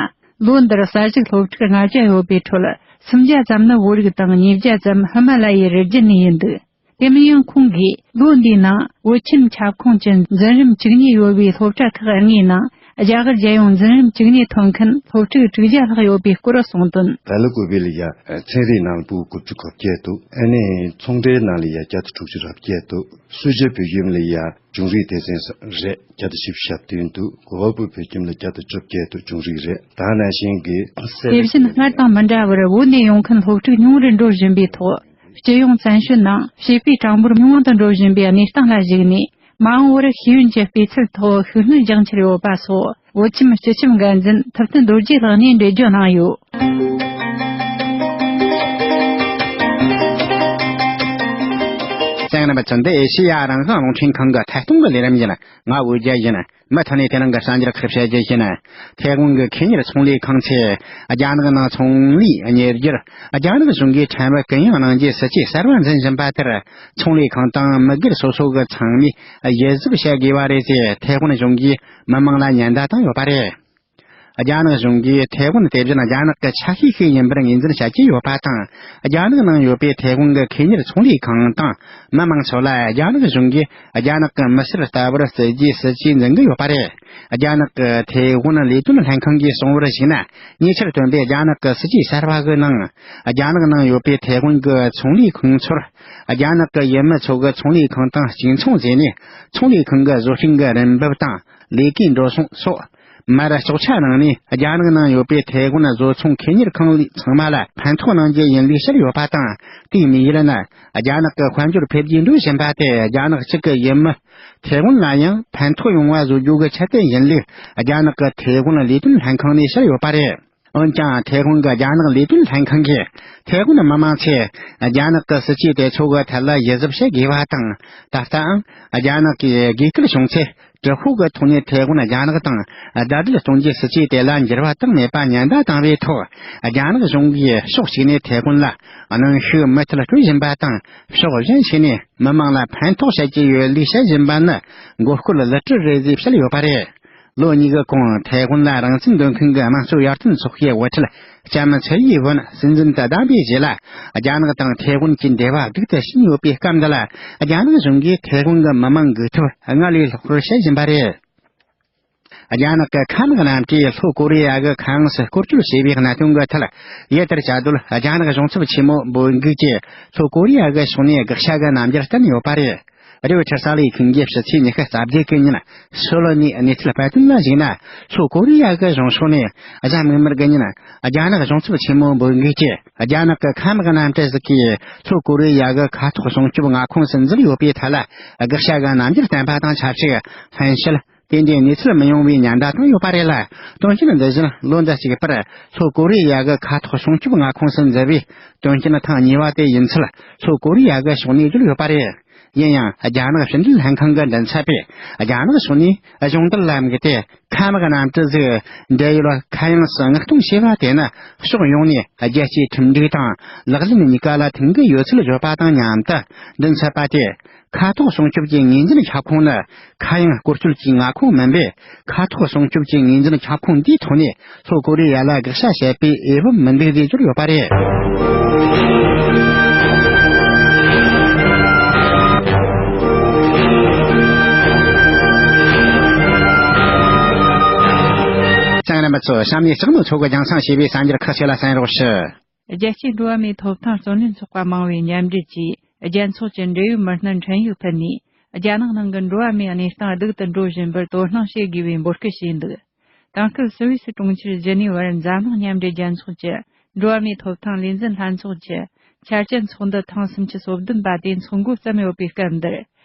ལོ་འདིར་གསར་ཞུགས་སློབ་ཕྲུག་ལྔ་བརྒྱ་ཡོད་པའི་ཁྲོད་སུམ་བརྒྱ་ཙམ་ནི་བོད་རིགས་དང་ཉིས་བརྒྱ་ཙམ་ཧི་མ་ལ་ཡའི་རི་རྒྱུད་ནས་ཡིན་འདུག་དེ་མིན་ཡང་ཁོང་གིས་ལོ་འདིའི་ནང་བོད་ཁྱིམ་ཁྱབ་ཁོངས་ཀྱི་འཛིན་རིམ་བཅུ་གཉིས་ཡོད་པའི་སློབ་གྲྭ་ཁག་ལྔའི་ནང་རྒྱ་གར་རྒྱལ་ཡོངས་འཛིན་རིམ་བཅུ་གཉིས་ཐོན་མཁན་སློབ་ཕྲུག་དྲུག་བརྒྱ་ལྷག་ཡོད་པའི་སྐོར་གསུངས་དོན། ད་ལོ་དགུ་པའི་ལ་ཡ་ཚན་རིག་ནང་ལ་ཕྲུ་གུ་དགུ་བཅུ་གོ་བརྒྱད་འདུག་ཨ་ནི་ཚོང་འབྲེལ་ནང་ལ་ཡ་བརྒྱ་དང་དྲུག་ཅུ་རེ་བརྒྱད་འདུག་སུ་ཇཱ་བོད་ཁྱིམ་ལ་ཡ་འབྱུང་རིག་སྡེ་ཚན་རེད། བརྒྱ་དང་བཞི་བཅུ་ཞེ་བདུན་འདུག་གོ་བ་པུར་བོད་ཁྱིམ་ལ་བརྒྱ་དང་བཅོ་བརྒྱད་འདུག་འབྱུང་རིག་རེད། ད་ནང་བཞིན་གྱི། དེ་བཞིན་སྔར་དང་མི་འདྲ་བར་བོད་ནས་ཡོང་མཁན་སློབ་ཕྲུག་ཉུང་རུ་འགྲོ་བཞིན་པའི་ཐོག་སྤྱི་ཡོངས་བཙན་བྱོལ་ནང་བྱིས་པའི་གྲངས་འབོར་ཉུང་དུ་འགྲོ་བཞིན་པའི་གནས་སྟངས་ལ་གཞིགས་ནས། མ་འོངས་པར་ཤེས་ཡོན་གྱི་སྤུས་ཚད་ཐོག་ཤུགས་སྣོན་རྒྱག་འཆར་ཡོད་པ་སོགས་བོད་ཁྱིམ་སྤྱི་ཁྱབ་འགན་འཛིན་ཐུབ་བསྟན་རྡོ་རྗེ་ལགས་ནས་འགྲེལ་བརྗོད་གནང་ཡོད། གསན་མཁན་རྣམ་པ་ཚོ། འདི་ཨེ་ཤེ་ཡ་རང་དབང་རླུང་འཕྲིན་ཁང་གི་ཐད་གཏོང་གི་ལས་རིམ་ཡིན། ང་འོས་རྒྱལ་ཡིན། མུ་མཐུད་ནས་དེ་རིང་གི་གསར་འགྱུར་ཁག་བཤད་རྒྱུ་ཡིན། ཐའེ་ཝན་གྱི་ཁེ་གཉེར་ཚོང་ལས་ཁང་ཚོས་རྒྱ་ནག་ནང་ཚོང་ལས་གཉེར་རྒྱུར་རྒྱ་ནག་གཞུང་གིས་ཕྲན་བུ་གུ་ཡངས་གནང་རྒྱུའི་སྲིད་ཇུས་གསར་བ་འཛིན་བཞིན་པ་དེར། ཚོང་ལས་ཁང་དང་མི་སྒེར་སོ་སོ་གི་ཚང་མས་ཡིད་གཟབ་བྱེད་དགོས་པ་རེད་ཅེས་ཐའེ་ཝན་གཞུང་གིས་མི་མང་ལ་ཉེན་བརྡ་བཏང་ཡོད་པ་རེད། རྒྱ་ནག་གཞུང་གིས་ཐའེ་ཝན་དེ་བཞིན་རྒྱ་ནག་གི་ཆ་ཤས་ཤིག་ཡིན་པར་ངོས་འཛིན་བྱ་རྒྱུ་ཡོད་པ་དང་། རྒྱ་ནག་ནང་ཡོད་པའི་ཐའེ་ཝན་གྱི་ཁེ་གཉེར་ཚོང་ལས་ཁང་དང་མི་མང་ཚོ་ལ་རྒྱ་ནག་གཞུང་གིས་རྒྱ་ནག་གི་མི་སེར་ལྟ་བུར་བརྩི་རྒྱུའི་སྲིད་ཇུས་འཛིན་གྱི་ཡོད་པ་རེད། རྒྱ་ནག་གི་ཐའེ་ཝན་ལས་དོན་ལྷན་ཁང་གིས་གསུངས་པར་གཞིགས་ན། ཉེ་ཆར་ཐོན་པའི་རྒྱ་ནག་གི་སྲིད་ཇུས་གསར་བ་གི་ནང་། རྒྱ་ནག་ནང་ཡོད་པའི་ཐའེ་ཝན་གྱི་ཚོང་ལས་ཁང་ཚོར། རྒྱ་ནག་གི་ཡུལ་མི་ཚོ་གི་ཚོང་ལས་ཁང་དང་གཅིག་མཚུངས་བྱས་ནས། ཚོང་ལས་ཁང་གི་བཟོ་སྐྲུན་གྱི་རིན་འབབ་དང་ལས་ཀའི་འགྲོ་སོང་སོགས། མར་གཅོག་ཆ་གནང་ནས། རྒྱ་ནག་ནང་ཡོད་པའི་ཐའེ་ཝན་བཟོ་ཚོང་ཁེ་གཉེར་ཁང་ཚང་མ་ལ་ཕན་ཐོགས་གནང་རྒྱུ་ཡིན་ལུགས་བཤད་ཡོད་པ་དང་། དེའི་དམིགས་ཡུལ་ནི། རྒྱ་ནག་གི་དཔལ་འབྱོར་འཕེལ་རྒྱས་འགྲོ་བཞིན་པ་དེ་རྒྱ་ནག་གཅིག་གི་ཡུལ་མི་ཐའེ་ཝན་ལ་ཡང་ཕན་ཐོགས་ཡོང་བ་བཟོ་རྒྱུ་གི་ཆེད་དུ་ཡིན་ལུགས། རྒྱ་ནག་གི་ཐའེ་ཝན་ལས་དོན་ལྷན་ཁང་ནས་བཤད་ཡོད་པ་རེད། འོན་ཀྱང་། ཐའེ་ཝན་གྱི་རྒྱ་ནག་ལས་དོན་ལྷན་ཁང་གིས། ཐའེ་ཝན་མི་མང་ཚོས་རྒྱ་ནག་གི་སྲིད་ཇུས་དེ་ཚོ་གི་ཐད་ལ་ཡིད་གཟབ་བྱེད་དགོས་པ་དང་། ད་ལྟའང་རྒྱ་ནག་གིས་དགོས་གལ་བྱུང་ཚེ། དྲག་ཤུགས་ཀྱི་ཐོག་ནས་ཐའེ་ཝན་རྒྱ་ནག་དང་ཟླ་སྒྲིལ་གཏོང་རྒྱུའི་སྲིད་ཇུས་དེ་ལ་འགྱུར་བ་བཏང་མེད་པ་ཉེན་བརྡ་བཏང་བའི་ཐོག་རྒྱ་ནག་གཞུང་གིས་ཕྱོགས་གཅིག་ནས་ཐའེ་ཝན་ལ་གནོན་ཤུགས་མུ་མཐུད་སྤྲོད་བཞིན་པ་དང་། ཕྱོགས་གཞན་ཞིག་ནས་མི་མང་ལ་ཕན་ཐོགས་བྱེད་ཀྱི་ཡོད་ལུགས་བཤད་བཞིན་པ་ནི་མགོ་སྐོར་ལི་ཏྲི་རེད་ཅེས་བཤད་ཡོད་པ་རེད། ལོ་གཉིས་ཀྱི་གོང་ཐའེ་ཝན་ལ་རང་བཙན་འདོད་མཁན་གྱི་དམངས་གཙོའི་ཡར་ཐོན་ཚོགས་པའི་དབུ་ཁྲིད་ལྕམ་ཚའེ་ཡིན་ཝུན་སྲིད་འཛིན་དུ་བདམས་པའི་རྗེས་ལ། རྒྱ་ནག་དང་ཐའེ་ཝན་གྱི་འབྲེལ་བ་སྡུག་ཏུ་ཕྱིན་ཡོད་པའི་སྐབས་འདི་ལ། རྒྱ་ནག་གཞུང་གིས་ཐའེ་ཝན་གྱི་མི་མང་འགུག་ཐབས་སྔར་ལས་ལྷག་པར་བྱེད་བཞིན་པ་རེད། རྒྱ་ནག་གི་མཁའ་དམག་གནམ་གྲུས་ལྷོ་ཀོ་རི་ཡ་གི་མཁའ་དབྱིངས་སུ་སྐོར་སྐྱོད་བྱས་པའི་གནད་དོན་གྱི་ཐད། ཡུལ་དེར་བཅའ་སྡོད་རྒྱ་ནག་གཞུང་ཚབ་ཆེན་མོ་འབོད་འགུག་གིས་ལྷོ་ཀོ་རི་ཡ་གི་ཕྱོགས་ནས་དགག་བྱ་གི་རྣམ་འགྱུར་བསྟན་ཡོད་པ་རེད། རེའུ་ཆ་གསར་ལས་ཁང་གིས་ཕྱི་ཚེས་ཉི་ཤུ་རྩ་བརྒྱད་ཀྱི་ཉིན་སོ་ལོ་ནས་གནས་ཚུལ་སྤེལ་དོན་ལ་གཞིགས་ན། ལྷོ་ཀོ་རི་ཡ་གི་གཞུང་ཕྱོགས་ནས་གཟའ་མིག་དམར་གྱི་ཉིན་རྒྱ་ནག་གཞུང་ཚབ་ཆེན་མོ་འབོད་འགུག་གིས་རྒྱ་ནག་གི་མཁའ་དམག་གནམ་གྲུ་ཟིག་གིས་ལྷོ་ཀོ་རི་ཡ་གི་མཁའ་ཐོག་སྲུང་སྐྱོབ་མངའ་ཁོངས་སུ་འཛུལ་ཡོད་པའི་ཐད་ལ་དགག་བྱ་གི་རྣམ་འགྱུར་བསྟན་པ་དང་ཆབས་ཅིག་ལྷན་བཤད། དེ་འདྲའི་གནས་ཚུལ་མི་ཡོང་བའི་ཉེན་བརྡ་བཏང་ཡོད་པ་རེད་ལ། དོན་རྐྱེན་འདི་བཞིན་ལོ་འདི་གཅིག་པར་ལྷོ་ཀོ་རི་ཡ་གི་མཁའ་ཐོག་སྲུང་སྐྱོབ་མངའ་ཁོངས་སུ་འཛུལ་བའི་དོན་རྐྱེན་ཐེངས་གཉིས་པ་དེ་ཡིན་ཚུལ་ལྷོ་ཀོ་རི་ཡ་གི་ཕྱོགས་ནས་བརྗོད་ཡོད་པ་རེད། ཡིན་ཡང་རྒྱ་ནག་ཕྱི་འབྲེལ་ལྷན་ཁང་གི་མགྲིན་ཚབ་པས་རྒྱ་ནག་ཕྱོགས་ནས་སྦྱོང་བརྡར་ལམ་གི་ཏེ་མཁའ་དམག་གནམ་གྲུ་ཟིག་འབྲེལ་ཡོད་མཁའ་དབྱིངས་སུ་མངགས་གཏོང་བྱས་པ་དེ་ནི་ཕྱོགས་ཡོངས་ནས་རྒྱལ་སྤྱིའི་ཁྲིམས་སྒྲིག་དང་ལག་ལེན་གཉིས་ཀ་ལ་མཐུན་གྱི་ཡོད་ཚུལ་བརྗོད་པ་དང་མཉམ་དུ། མགྲིན་ཚབ་པ་དེས་མཁའ་ཐོག་སྲུང་སྐྱོབ་ཀྱི་ངོས་འཛིན་ཁྱབ་ཁོངས་ནི་མཁའ་དབྱིངས་སྐོར་སྐྱོད་ཀྱི་མངའ་ཁོངས་མིན་པས། མཁའ་ཐོག་སྲུང་སྐྱོབ་ཀྱི་ངོས་འཛིན་ཁྱབ་ཁོངས་འདིའི་ཐོག་ནས་ལྷོ་ཀོ་རི་ཡ་ལ་དགག་བྱ་བྱེད་པའི་འོས་བབ་མི་འདུག་ཅེས་བརྗོད་ཡོད་པ་རེད། རྣམ་པ་ཚོ། གཤམ་ནས་ལྕགས་ནོར་མཚོ་གིས་རྒྱང་སྲིང་བྱས་པའི་གསར་འགྱུར་ཁག་ཅིག་ལ་གསན་རོགས་ཞུ། རྒྱལ་སྤྱིའི་འགྲོ་བ་མིའི་ཐོབ་ཐང་རྩོད་ལེན་ཚོགས་པ་མང་བོས་མཉམ་འབྲེལ་གྱིས། རྒྱལ་ཚོགས་ཀྱི་འབྲེལ་ཡོད་མི་སྣར་འཕྲིན་ཡིག་ཕུལ་ནས། རྒྱ་ནག་ནང་གི་འགྲོ་བ་མིའི་གནས་སྟངས་སྡུག་ཏུ་འགྲོ་བཞིན་པར་དོ་སྣང་བྱེད་དགོས་པའི་འབོད་སྐུལ་བྱས་འདུག། དེང་སྐབས་སུད་སི་གྲོང་ཁྱེར་ཇི་ནི་ཝར་འཛམ་གླིང་མཉམ་འབྲེལ་རྒྱལ་ཚོགས་ཀྱི་འགྲོ་བ་མིའི་ཐོབ་ཐང་ལས་འཛིན་ལྷན་ཚོགས་ཀྱི་འཆར་ཅན་ཚོགས་འདུ་ཐེངས་སུམ་ཅུ་སོ་བདུན་པ་དེ་འཚོགས་འགོ་བརྩམས་ཡོད་པའི་སྐབས་འདིར།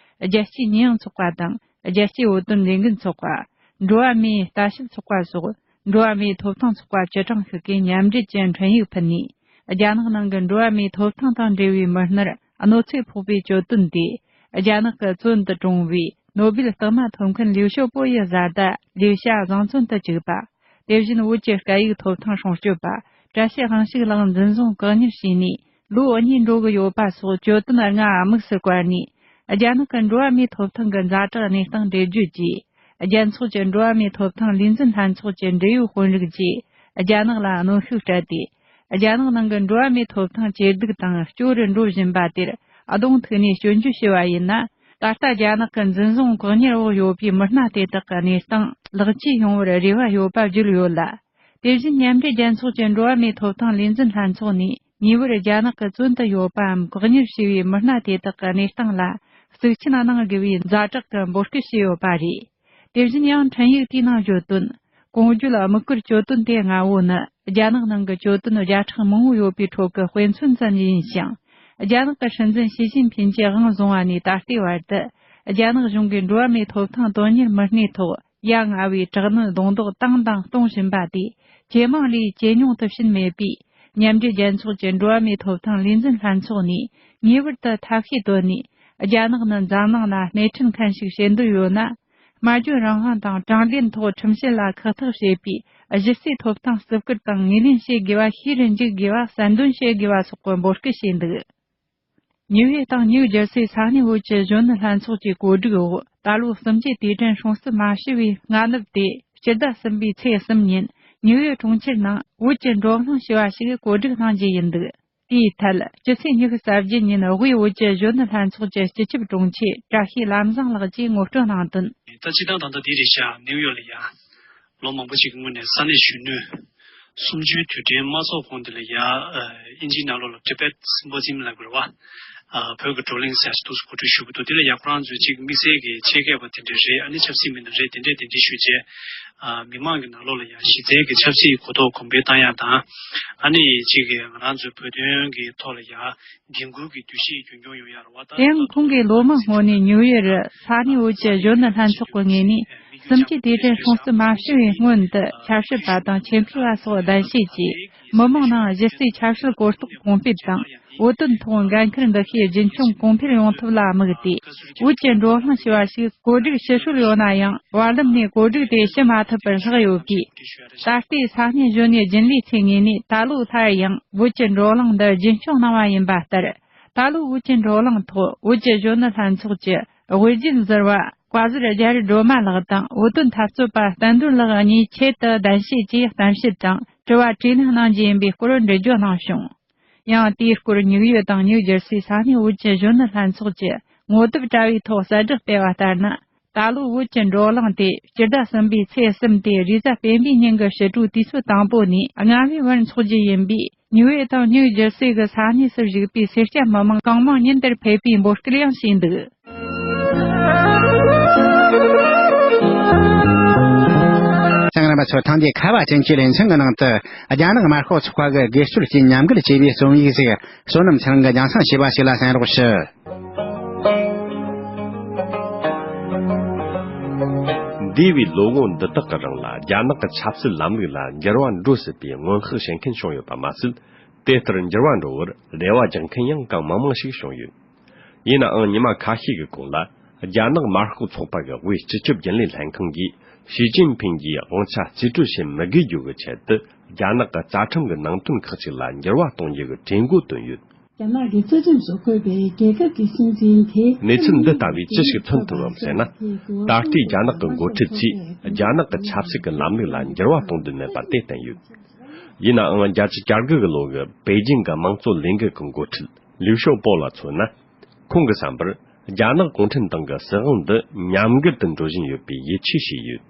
རྒྱལ་སྤྱིའི་ཉེས་ཡངས་ཚོགས་པ་དང་། རྒྱལ་སྤྱིའི་བོད་དོན་ལས་འགུལ་ཚོགས་པ། འགྲོ་བ་མིའི་ལྟ་ཞིབ་ཚོགས་པ་སོགས་འགྲོ་བ་མིའི་ཐོབ་ཐང་ཚོགས་པ་བཅུ་གྲངས་ཤིག་གིས་མཉམ་འབྲེལ་གྱི་འཕྲིན་ཡིག་ཕུལ་ནས། རྒྱ་ནག་ནང་གི་འགྲོ་བ་མིའི་ཐོབ་ཐང་དང་འབྲེལ་བའི་མི་སྣར་གནོད་འཚེ་ཕོག་པའི་གྱོད་དོན་དེ། རྒྱ་ནག་གི་བཙོན་དུ་གྲོངས་པའི་ནོ་སྦེལ་རྟགས་མ་ཐོབ་མཁན་ལིའུ་ཞའོ་པོ་ཡི་བཟའ་ཟླ་ལིའུ་ཞའོ་བཟང་བཙོན་དུ་བཅུག་པ། དེ་བཞིན་བོད་ཀྱི་སྐད་ཡིག་ཐོབ་ཐང་སྲུང་སྐྱོབ་པ་བཀྲ་ཤིས་དབང་ཕྱུག་ལགས་འཛིན་བཟུང་བཀག་ཉར་བྱས་ནས་ལོ་གཉིས་འགྲོ་གི་ཡོད་པ་སོགས་གྱོད་དོན་ལྔ་དམིགས་སུ་བཀར་ནས། རྒྱ་ནག་གི་འགྲོ་བ་མིའི་ཐོབ་ཐང་གི་ཛ་དྲག་གནས་སྟངས་འགྲེལ་བརྗོད་ཀྱིས། རྒྱལ་ཚོགས་ཀྱི་འགྲོ་བ་མིའི་ཐོབ་ཐང་ལས་འཛིན་ལྷན་ཚོགས་ཀྱི་འབྲེལ་ཡོད་དཔོན་རིགས་ཀྱིས་རྒྱ་ནག་ལ་གནོན་ཤུགས་སྤྲད་དེ། རྒྱ་ནག་ནང་གི་འགྲོ་བ་མིའི་ཐོབ་ཐང་ཇེ་སྡུག་དང་སྐྱོ་རུ་འགྲོ་བཞིན་པ་དེར་གདོང་ཐུག་ནས་སྐྱོན་བརྗོད་བྱས་པ་ཡིན་ན། ད་ལྟ་རྒྱ་ནག་གི་འཛིན་བཟུང་བཀག་ཉར་འོག་ཡོད་པའི་མི་སྣ་དེ་དག་གི་གནས་སྟངས་ལེགས་བཅོས་ཡོང་བར་རེ་བ་ཡོད་པ་བརྗོད་ཡོད་ལ། དེ་བཞིན་མཉམ་འབྲེལ་རྒྱལ་ཚོགས་ཀྱི་འགྲོ་བ་མིའི་ཐོབ་ཐང་ལས་འཛིན་ལྷན་ཚོགས་ནས་ཉེ་བར་རྒྱ་ནག་གི་བཙོན་དུ་ཡོད་པའམ་བཀག་ཉར་བྱས་པའི་མི་སྣ་དེ་དག་གི་གནས་སྟངས་ལ་གཙིགས་ཆེན་གནང་དགོས་པའི་ཛ་དྲག་གི་འབོད་སྐུལ་བྱས་ཡོད་པ་རེད། དེ་བཞིན་ཡང་འཕྲིན་ཡིག་དེའི་ནང་བརྗོད་དོན། གོང་བརྗོད་དམིགས་བཀར་གྱོད་དོན་དེ་ལྔ་བོ་ནི་རྒྱ་ནག་ནང་གི་གྱོད་དོན་བརྒྱ་ཕྲག་མང་བོ་ཡོད་པའི་ཁྲོད་ཀྱི་དཔེ་མཚོན་ཙམ་ཡིན་ཞིང་། རྒྱ་ནག་གི་སྲིད་འཛིན་ཞི་ཅིན་ཕིན་གྱིས་དབང་བཟུང་བ་ནས་ད་ལྟའི་བར་དུ། རྒྱ་ནག་གཞུང་གིས་འགྲོ་བ་མིའི་ཐོབ་ཐང་དོན་གཉེར་མི་སྣའི་ཐོག་ཡ་ང་བའི་དྲག་གནོན་རྡུང་རྡེག་བཏང་དང་གཏོང་བཞིན་པ་དེ་ཇེ་མང་ལས་ཇེ་ཉུང་དུ་ཕྱིན་མེད་པས། མཉམ་འབྲེལ་རྒྱལ་ཚོགས་ཀྱི་འགྲོ་བ་མིའི་ཐོབ་ཐང་ལས་འཛིན་ལྷན་ཚོགས་ནས་ངེས་པར་དུ་ཐབས་ཤེས་བཏོན་ནས། རྒྱ་ནག་ནི་འཛམ་གླིང་ལ་སྣེ་ཁྲིད་མཁན་ཞིག་བྱེད་འདོད་ཡོད་ན། སྨྲ་བརྗོད་རང་དབང་དང་དྲང་བདེན་ཐོག་ཁྲིམས་བཤེར་ལ་ཁག་ཐེག་བྱེད་པའི་གཞི་རྩའི་ཐོབ་ཐང་བརྩི་བཀུར་དང་ངོས་ལེན་བྱེད་དགོས་པ་ཤེས་རུ་འཇུག་དགོས་པ་གསལ་འདོན་བྱེད་དགོས་པ་སོགས་ཀྱི་འབོད་སྐུལ་བྱས་འདུག། ཉིའུ་ཡོག་དང་ནིའུ་ཇར་སི་ས་གནས་བོད་ཀྱི་གཞོན་ནུ་ལྷན་ཚོགས་ཀྱི་གོ་སྒྲིག་འོག་ད་ལོ་གསུམ་བཅུའི་དུས་དྲན་སྲུང་བརྩི་མ་ཞུ་བའི་སྔ་ནུབ་སྟེ། སྤྱི་ཟླ་གསུམ་པའི་ཚེས་གསུམ་ཉིན་ཉིའུ་ཡོག་གྲོང་ཁྱེར་ནང་བོད་ཀྱི་མགྲོན་གླེང་ཞུ་བ་ཞིག་གོ་སྒྲིག་གནང་རྒྱུ་ཡིན་འདུག། དེའི་ཐད། སྤྱི་ཚེས་ཉི་ཤུ་རྩ་བརྒྱད་ཉིན་དབུས་བོད་ཀྱི་གཞོན་ནུ་ལྷན་ཚོགས་ཀྱི་སྤྱི་ཁྱབ་དྲུང་ཆེ་བཀྲ་ཤིས་ལམ་བཟང་ལགས་ཀྱིས་ངོ་སྤྲོད་གནང་དོན། ད་སྤྱིར་བཏང་ད་ལྟ་འདི་རེད་ཤག། ནིའུ་ཡོག་ལ་ཡ། ལོ་མང་པོ་ཞིག་གི་སྔོན་ནས་ས་གནས་གཞོན་ནུ་གསུམ་བཅུའི་དུས་དྲན་མ་ཚོགས་གོང་དེ་ལ་ཡ། ཨ། དབྱིན་ཇིའི་ནང་ལོགས་ལ་Tibet Symposium ལབ་དགོས་རེད་བ། ཨ། བོད་ཀྱི་བགྲོ་གླེང་ཟེར་ཡ་ཞིག་འདུག་སེ་གོ་སྒྲིག་ཞུ་གི་འདུག། དེ་ལ་ཡ་ཁོ་རང་ཚོས་ཅིག་དམིགས་བསལ་གྱི་ཆེད་མཁས་པ་དེ་འདྲ་རེད། ཨ་ནི་ཆབ་སྲིད་མི་སྣ་རེད། དེ་འདྲས་དེ་འདྲས་ཞུས་རྗེས། ཨ། མི་མང་གི་ནང་ལོགས་ལ་ཡ་གཞི་རྩའི་གི་ཆབ་སྲིད་གོ་རྟོགས་གོང་འཕེལ་བཏང་ཡ་དང་། ཨ་ནི་ཅིག་གི་ང་རང་ཚོའི་བོད་དོན་གི་ཐོག་ལ་ཡ་འགན་འཁུར་གྱི་འདུ་ཤེས་རྒྱུན་འཁྱོངས་ཡོང་ཡ་རེད་བ། ད་དེ་ཡང་ཁོང་གིས་ལོ་མང་སྔོན་ནས་ཉིའུ་ཡོག་རུ་ས་གནས་བོད་ཀྱི་གཞོན་ནུ་ལྷན་ཚོགས་ཀྱི་ངོས་ནས་གསུམ་བཅུའི་དུས་དྲན་སྲུང་བརྩི་མ་ཞུ་བའི་སྔོན་དུ་ཆབ་སྲིད་པ་དང་ཆེད་མཁས་པ་སོགས་གདན་ཞུས་ཀྱིས། མི་མང་ནང་གཞི་རྩའི་ཆབ་སྲིད་གོ་རྟོགས་གོང་སྤེལ་དང་། བོད་དོན་ཐོག་འགན་འཁུར་འདུ་ཤེས་རྒྱུན་འཁྱོངས་གོང་འཕེལ་ཡོང་ཐབས་ལ་དམིགས་ཏེ། བོད་ཀྱི་མགྲོན་གླེང་ཞུ་བ་ཞིག་གོ་སྒྲིག་ཞུ་སྲོལ་ཡོད་ན་ཡང་། བར་ལམ་ནས་གོ་སྒྲིག་དེ་ཞུ་མ་ཐུབ་པར་ལྷག་ཡོད་པས། ད་ལྟའི་ས་གནས་གཞོན་ནུའི་རྒྱུན་ལས་ཚོའི་ངོས་ནས་ད་ལོ་སླར་ཡང་བོད་ཀྱི་མགྲོན་གླེང་འདི་རྒྱུན་འཁྱོངས་གནང་བ་ཡིན་པ་ལྟར། ད་ལོ་བོད་ཀྱི་མགྲོན་གླེང་ཐོག་བོད་ཀྱི་གཞོན་ནུ་ལྷན་ཚོགས་ཀྱི་དབུ་འབྱེད་ཟུར་པ་བཀའ་ཟུར་རྒྱ་རི་སྒྲོལ་མ་ལགས་དང་། བོད་དོན་འཐབ་རྩོད་པ་བསྟན་དོན་ལགས་གཉིས་ཆེད་དུ་གདན་ཞུས་ཀྱིས་གཏམ་བཤད་དང་དྲི་བ་དྲིས་ལན་གནང་རྒྱུ་ཡིན་པའི་སྐོར་འགྲེལ་བརྗོད་གནང་བྱུང་། ཡང་དེའི་སྐོར་ཉིའུ་ཡོག་དང་ནིའུ་ཇར་སི་ས་གནས་བོད་ཀྱི་གཞོན་ནུ་ལྷན་ཚོགས་ཀྱི་ངོ་དེབ་དྲ་བའི་ཐོག་གསལ་བསྒྲགས་སྤེལ་བ་ལྟར་ན། ད་ལོ་བོད་ཀྱི་མགྲོན་གླེང་དེ་སྤྱི་ཟླ་གསུམ་པའི་ཚེས་གསུམ་སྟེ་རེས་གཟའ་སྤེན་པའི་ཉིན་གྱི་ཕྱི་དྲོའི་དུས་ཚོད་དང་པོ་ནས་ལྔ་པའི་བར་འཚོགས་རྒྱུ་ཡིན་པས། ནིའུ་ཡོག་དང་ནིའུ་ཇར་སི་གི་ས་གནས་སུ་བཞུགས་པའི་སེར་སྐྱ་མི་མང་གང་མང་ཉིན་དེར་ཕེབས་པའི་འབོད་སྐུལ་ཡང་བྱས་འདུག། གསན་མཁན་རྣམ་པ་ཚོ། ཐེངས་འདིའི་ཁ་བ་ཅན་གྱི་ལེ་ཚན་གྱི་ནང་དུ། རྒྱ་ནག་དམར་ཤོག་ཚོགས་པ་གིས་སྒེར་གཅོད་ཀྱིས་ཉམས་རྒུད་བྱས་པའི་རྩོམ་ཡིག་ཞིག་བསོད་ནམས་ཚེ་རིང་གིས་རྒྱང་སྲིང་བྱས་པ་ཞིག་ལ་གསན་རོགས་ཞུ། འདས་པའི་ལོ་ངོ་འདི་དག་གི་རིང་ལ་རྒྱ་ནག་གི་ཆབ་སྲིད་ལམ་ལུགས་ལ་འགྱུར་བ་འགྲོ་སྲིད་པའི་སྔོན་དཔག་བྱེད་མཁན་བྱུང་ཡོད་པ་མ་ཟད། དེ་ལྟར་འགྱུར་བ་འགྲོ་བར་རེ་བ་རྒྱག་མཁན་ཡང་གང་མང་མང་ཞིག་བྱུང་ཡོད། ཡིན་ནའང་ཉི་མ་ཁ་ཤས་ཀྱི་གོང་ལ། རྒྱ་ནག་དམར་ཤོག་ཚོགས་པ་གི་དབུས་སྤྱི་ཁྱབ་རྒྱུན་ལས་ལྷན་ཁང་གིས་ཞི་ཅིན་ཕིང་གིས་དབང་ཆ་རྩིས་སྤྲོད་བྱེད་མི་དགོས་རྒྱུ་གི་ཆེད་དུ། རྒྱ་ནག་གི་རྩ་ཁྲིམས་ཀྱི་ནང་དོན་ཁག་ཅིག་ལ་འགྱུར་བ་གཏོང་རྒྱུ་གི་གྲོས་འགོ་བཏོན་ཡོད། རྒྱ་ནག་གི་རྩ་ཁྲིམས་སུ་འཁོད་པའི་རྒྱལ་ཁབ་ཀྱི་སྲིད་འཛིན་དེ། གནས་ཚུལ་འདི་ལྟ་བུས་ཅི་ཞིག་མཚོན་ཐུབ་བམ་ཟེར་ན། ད་ལྟའི་རྒྱ་ནག་གི་འགོ་ཁྲིད་ཚོས་རྒྱ་ནག་གི་ཆབ་སྲིད་ཀྱི་ལམ་ལུགས་ལ་འགྱུར་བ་གཏོང་འདོད་མེད་པ་དེ་བསྟན་ཡོད། ཡིན་ནའང་། བརྒྱད་ཅུ་གྱ་དགུ་གི་ལོ་གི་པེ་ཅིང་གི་དམངས་གཙོ་ལས་འགུལ་གྱི་འགོ་ཁྲིད་ལིའུ་ཞའོ་པོ་ལ་མཚོན་ན། ཁོང་གི་བསམ་པར། རྒྱ་ནག་གུང་ཁྲན་ཏང་གི་སྲིད་དབང་འདི་ཉམས་རྒུད་དུ་འགྲོ་བཞིན་ཡོད་པའི་ཡིད་ཆེས་བྱས་ཡོད།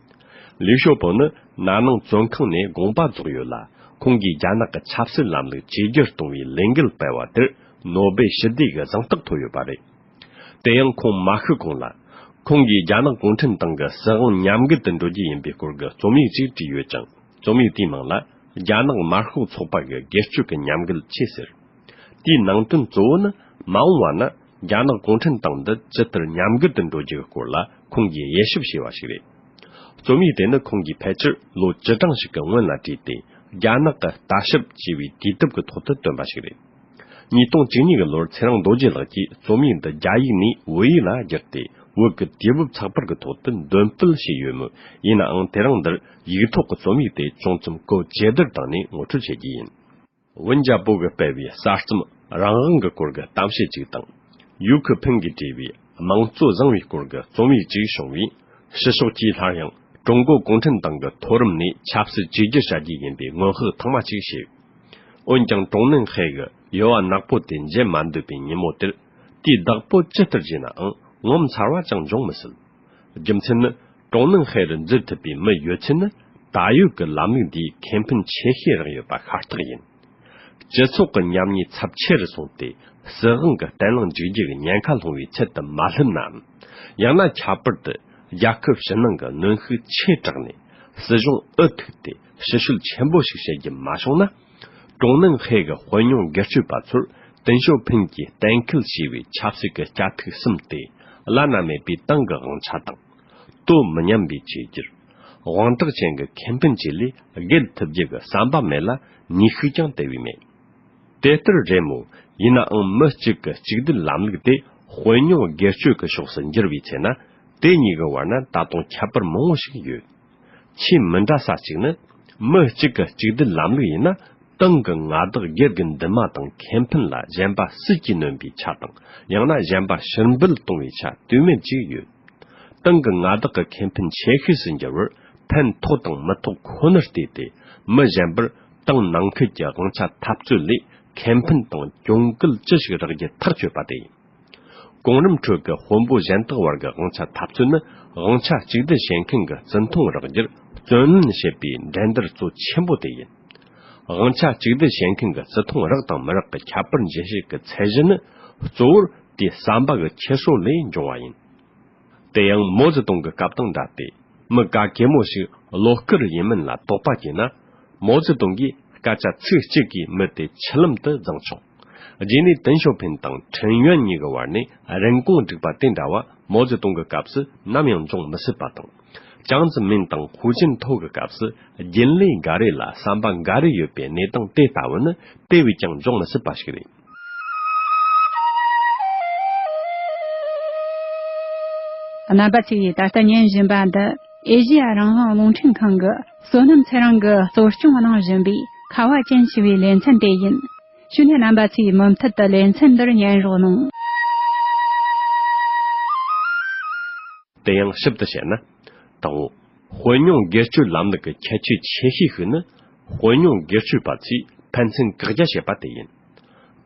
ལིའུ་ཞའོ་པོ་ནི་ན་ནིང་བཙོན་ཁང་ནས་དགོངས་པ་རྫོགས་ཡོད་ལ། ཁོང་གིས་རྒྱ་ནག་གི་ཆབ་སྲིད་ལམ་ལུགས་བཅོས་བསྒྱུར་གཏོང་བའི་ལས་འགུལ་སྤེལ་བ་དེར་ནོ་སྦེལ་ཞི་བདེ་གི་གཟེངས་རྟགས་ཐོབ་ཡོད་པ་རེད། དེ་ཡང་ཁོང་མ་ཤི་གོང་ལ། ཁོང་གིས་རྒྱ་ནག་གུང་ཁྲན་ཏང་གི་སྲིད་དབང་ཉམས་རྒུད་དུ་འགྲོ་རྒྱུ་ཡིན་པའི་སྐོར་གྱི་རྩོམ་ཡིག་ཅིག་བྲིས་ཡོད་ཅིང་། རྩོམ་ཡིག་དེའི་ནང་ལ། རྒྱ་ནག་དམར་ཤོག་ཚོགས་པ་གི་སྒེར་གཅོད་ཀྱི་ཉམས་རྒུད་ཆེ་ཟེར། དེའི་ནང་དོན་གཙོ་བོ་ནི། མ་འོངས་པ་ན་རྒྱ་ནག་གུང་ཁྲན་ཏང་འདི་ཇི་ལྟར་ཉམས་རྒུད་དུ་འགྲོ་རྒྱུའི་སྐོར་ལ་ཁོང་གིས་དབྱེ་ཞིབ་བྱས་པ་ཞིག་རེད། རྩོམ་ཡིག་དེ་ནི་ཁོང་གིས་ཕལ་ཆེར་ལོ་བཅུ་གྲངས་ཤིག་གི་སྔོན་ལ་བྲིས་ཏེ། རྒྱ་ནག་གི་ལྟ་ཞིབ་ཅེས་པའི་དུས་དེབ་ཀྱི་ཐོག་ཏུ་བཏོན་པ་ཞིག་རེད། ཉིས་སྟོང་བཅུ་གཉིས་ཀྱི་ལོར་ཚེ་རིང་རྡོ་རྗེ་ལགས་ཀྱིས་རྩོམ་ཡིག་འདི་རྒྱ་ཡིག་ནས་བོད་ཡིག་ལ་བསྒྱུར་ཏེ། བོད་ཀྱི་དུས་བབ་ཚགས་པར་གྱི་ཐོག་ཏུ་འདོན་སྤེལ་བྱས་ཡོད་མོད། ཡིན་ནའང་དེ་རིང་འདིར་ཡིག་ཐོག་གི་རྩོམ་ཡིག་དེ་ཅུང་ཙམ་བཀོལ་ཇེ་བསྡུར་བཏང་ནས་ངོ་སྤྲོད་བྱེད་རྒྱུ་ཡིན། ཝུན་ཅཱ་པོ་གིས་སྤེལ་བའི་གསར་རྩོམ་རང་དབང་གི་སྐོར་གྱི་གཏམ་བཤད་ཅིག་དང་། ཡུའུ་ཁི་ཕིན་གྱིས་བྲིས་པའི་དམངས་གཙོ་བཟང་བའི་སྐོར་གྱི་རྩོམ་ཡིག་ཅིག་བྱུང་བས། ཕྱི་ཕྱོགས་ཀྱིས་སླར་ཡང་ཀྲུང་གོ་གུང་ཁྲན་ཏང་གི་མཐོ་རིམ་ནས་ཆབ་སྲིད་བཅོས་བསྒྱུར་བྱ་རྒྱུ་ཡིན་པའི་སྔོན་དཔག་ཐེངས་མ་གཅིག་བྱས། འོན་ཀྱང་ཀྲུང་ནན་ཧེ་གི་ཡོལ་བ་ནག་པོ་དེ་མཇལ་མ་འདོད་པའི་ཉིན་མོ་དེར། དེའི་བདག་པོ་ཇི་ལྟར་བྱས་ནའང་ངོ་མཚར་བ་ཅང་འབྱུང་མི་སྲིད། རྒྱུ་མཚན་ནི། ཀྲུང་ནན་ཧེ་རུ་འཛུལ་ཐུབ་པའི་མི་ཡོད་ཚད་ནི། ད་ཡོད་ཀྱི་ལམ་ལུགས་འདིའི་ཁེ་ཕན་ཆེ་ཤོས་རག་ཡོད་པ་ཤ་སྟག་ཡིན། སྤྱི་ཚོགས་ཀྱི་ཉམས་ཉེས་ཚབས་ཆེ་རུ་སོང་སྟེ། སྲིད་དབང་གི་བརྟན་ལྷིང་འཇིག་རྒྱུ་གི་ཉེན་ཁ་སློང་བའི་ཚད་དུ་མ་སླེབས་ནའང་། ཡང་ན་ཁྱད་པར་དུ་རྒྱལ་ཁབ་ཕྱི་ནང་གི་གནོན་ཤུགས་ཆེ་དྲགས་ནས། སྲིད་གཞུང་འུ་ཐུག་སྟེ་ཕྱི་བཤོལ་ཆེན་པོ་ཞིག་བྱེད་རྒྱུ་མ་བྱུང་ན། ཀྲུང་ནན་ཧེ་གི་དཔོན་ཉུང་སྒེར་གཅོད་པ་ཚོར་ཏེང་ཞའོ་ཕིན་གྱིས་གཏན་འཁེལ་བྱས་པའི་ཆབ་སྲིད་ཀྱི་དཀའ་ཐུག་གསུམ་སྟེ། བླ་ན་མེད་པའི་ཏང་གི་དབང་ཆ་དང་། དོ་མི་མཉམ་པའི་བཅོས་བསྒྱུར། དབང་གྲགས་ཅན་གྱི་ཁེ་ཕན་བཅས་ལས་བརྒལ་ཐུབ་རྒྱུ་གི་བསམ་པ་མེད་ལ། ནུས་ཤུགས་ཀྱང་དེ་བས་མེད། དེ་ལྟར་རེད་མོད། ཡིན་ནའང་མི་གཅིག་གི་གཅིག་སྡུད་ལམ་ལུགས་དེ་དཔོན་ཉུང་སྒེར་གཅོད་ཀྱི་ཕྱོགས་སུ་འགྱུར་བའི་ཚེ་ན། དེ་གཉིས་ཀྱི་བར་ན་ད་དུང་ཁྱད་པར་མང་བོ་ཞིག་ཡོད། ཆེས་མི་འདྲ་ས་གཅིག་ནི། མི་གཅིག་གི་གཅིག་སྡུད་ལམ་ལུགས་ཡིན་ན། ཏང་གི་མངའ་བདག་སྒེར་གྱི་འདུན་མ་དང་ཁེ་ཕན་ལ་གཞན་པ་སྲིད་ཀྱིས་ནོན་པའི་ཆ་དང་། ཡང་ན་གཞན་པ་ཕྱིར་འབུད་གཏོང་བའི་ཆ་དུས་མེད་ཅིག་ཡོད། ཏང་གི་མངའ་བདག་གི་ཁེ་ཕན་ཆེ་ཤོས་སུ་འགྱུར་བར་ཕན་ཐོགས་དང་མི་ཐོགས་ཁོ་ནར་བལྟས་ཏེ། མི་གཞན་པར་ཏང་ནང་ཁུལ་གྱི་དབང་ཆ་འཐབ་རྩོད་ལས་ཁེ་ཕན་དང་གྱོང་གུད་ཅི་ཞིག་རག་རྒྱུ་ཐག་གཅོད་པ་དེ་ཡིན། གོང་རིམ་ཁྲོད་ཀྱི་དཔོན་པོ་གཞན་དག་བར་གྱི་དབང་ཆ་འཐབ་རྩོད་ནི། དབང་ཆ་གཅིག་སྡུད་བྱེད་མཁན་གྱི་བརྩི་མཐོང་རག་རྒྱུར་བརྩོན་ལེན་བྱེད་པའི་འགྲན་བསྡུར་གཙོ་ཆེན་པོ་དེ་ཡིན། དབང་ཆ་གཅིག་སྡུད་བྱེད་མཁན་གྱི་བརྩི་མཐོང་རག་དང་མི་རག་གི་ཁྱད་པར་འབྱེད་བྱེད་ཀྱི་ཚད་གཞི་ནི། གཙོ་བོར་དེའི་བསམ་པ་གི་ཁྱེར་སོ་ལས་འབྱུང་བ་ཡིན། དེ་ཡང་མའོ་ཙེ་ཏུང་གི་སྐབས་དང་འདྲ་སྟེ། མི་ག་གེ་མོ་ཞིག་བློ་དཀར་ཡིན་མིན་ལ་དོགས་པ་སྐྱེས་ན། མའོ་ཙེ་ཏུང་གིས་སྐད་ཆ་ཚིག་གཅིག་གིས་མི་དེ་ཆུ་ལམ་དུ་བརྫངས་ཆོག་རྗེས་ནས་ཏེང་ཞའོ་ཕིན་དང་ཁྲེན་ཡོན་གཉིས་ཀྱི་བར་ནས་རིན་གོང་བསྒྲིགས་པ་དེ་འདྲ་བ་མའོ་ཙེ་ཏུང་གི་སྐབས་སུ་ནམ་ཡང་འབྱུང་མི་སྲིད་པ་དང་། ཅང་ཙེ་མིན་དང་ཧུའུ་ཅིན་ཐོ་གི་སྐབས་སུ་རྒྱུན་ལས་འགའ་རེ་ལ་བསམ་པ་འགའ་རེ་ཡོད་པའི་གནས་སྟངས་དེ་ལྟ་བུ་ནི་དེ་བས་ཀྱང་འབྱུང་མི་སྲིད་པ་ཞིག་རེད། རྣམ་པ་ཚོས་ད་ལྟ་ཉན་བཞིན་པ་འདི་ཨེ་ཤེ་ཡ་རང་དབང་རླུང་འཕྲིན་ཁང་གི་བསོད་ནམས་ཚེ་རིང་གིས་གཙོ་སྐྱོང་གནང་བཞིན་པའི་ཁ་བ་ཅན་ཞེས་པའི་ལེ་ཚན་དེ་ཡིན། བྱས་ནས་རྣམ་པ་ཚོས་མུ་མཐུད་དུ་ལེ་ཚན་འདིར་ཉན་རོགས་གནང་། དེ་ཡང་ཞིབ་ཏུ་བཤད་ན། དང་པོ། དཔོན་ཉུང་སྒེར་གཅོད་ལམ་ལུགས་ཀྱི་ཁྱད་ཆོས་ཆེ་ཤོས་ཤིག་ནི། དཔོན་ཉུང་སྒེར་གཅོད་པ་ཚོས་ཕན་ཚུན་བཀག་རྒྱ་བྱེད་པ་དེ་ཡིན།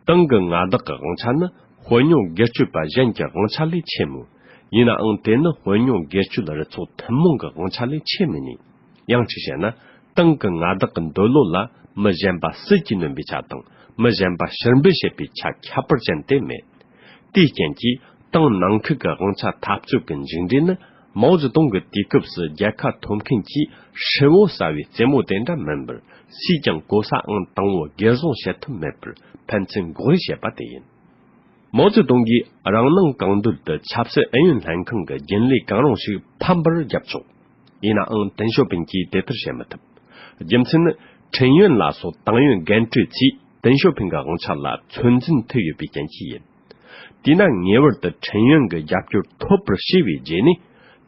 ཏང་གི་མངའ་བདག་གི་དབང་ཆ་ནི་དཔོན་ཉུང་སྒེར་གཅོད་པ་གཞན་གྱི་དབང་ཆ་ལས་ཆེ་མོད། ཡིན་ནའང་དེ་ནི་དཔོན་ཉུང་སྒེར་གཅོད་རུ་ཚོགས་ཐུན་མོང་གི་དབང་ཆ་ལས་ཆེ་མི་ནུས། ཡང་གཅིག་བཤད་ན། ཏང་གི་མངའ་བདག་གི་འདོད་བློ་ལ་མི་གཞན་པ་སྲིད་ཀྱིས་ནོན་པའི་ཆ་དང་། མི་གཞན་པ་ཕྱིར་འབུད་བྱེད་པའི་ཆ་ཁྱད་པར་ཅན་དེ་མེད། དེའི་རྐྱེན་གྱིས་ཏང་ནང་ཁུལ་གྱི་དབང་ཆ་འཐབ་རྩོད་ཀྱི་མཇུག་འབྲས་ནི། མའོ་ཙེ་ཏུང་གི་དུས་སྐབས་སུ་རྒྱལ་ཁ་ཐོབ་མཁན་གྱིས་ཧྲིལ་བོ་ཟ་བའི་རྩེད་མོ་དེ་འདྲ་མིན་པར། སུས་ཀྱང་གོ་ས་ཨང་དང་པོ་སྒེར་བཟུང་བྱེད་ཐུབ་མེད་པར་ཕན་ཚུན་འགོག་རེས་བྱེད་པ་དེ་ཡིན། མའོ་ཙེ་ཏུང་གིས་རང་སྣང་གང་འདོད་དུ་ཆབ་སྲིད་ཨུ་ཡོན་ལྷན་ཁང་གི་རྒྱུན་ལས་གང་རུང་ཞིག་ཕམ་པར་རྒྱབ་ཆོག་ཡིན་ནའང་ཏེང་ཞའོ་ཕིན་གྱིས་དེ་ལྟར་བྱེད་མི་ཐུབ། རྒྱུ་མཚན་ནི། ཁྲེན་ཡོན་ལགས་སོགས་ཏང་ཡོན་རྒན་གྲས་ཚོས་ཏེང་ཞའོ་ཕིན་གྱི་དབང་ཆ་ལ་ཚོད་འཛིན་ཐེབས་ཡོད་པའི་རྐྱེན་གྱིས་ཡིན། དེས་ན་ངེས་པར་དུ་ཁྲེན་ཡོན་གྱི་རྒྱབ་སྐྱོར་ཐོབ་པར་བྱས་པའི་རྗེས་ནས།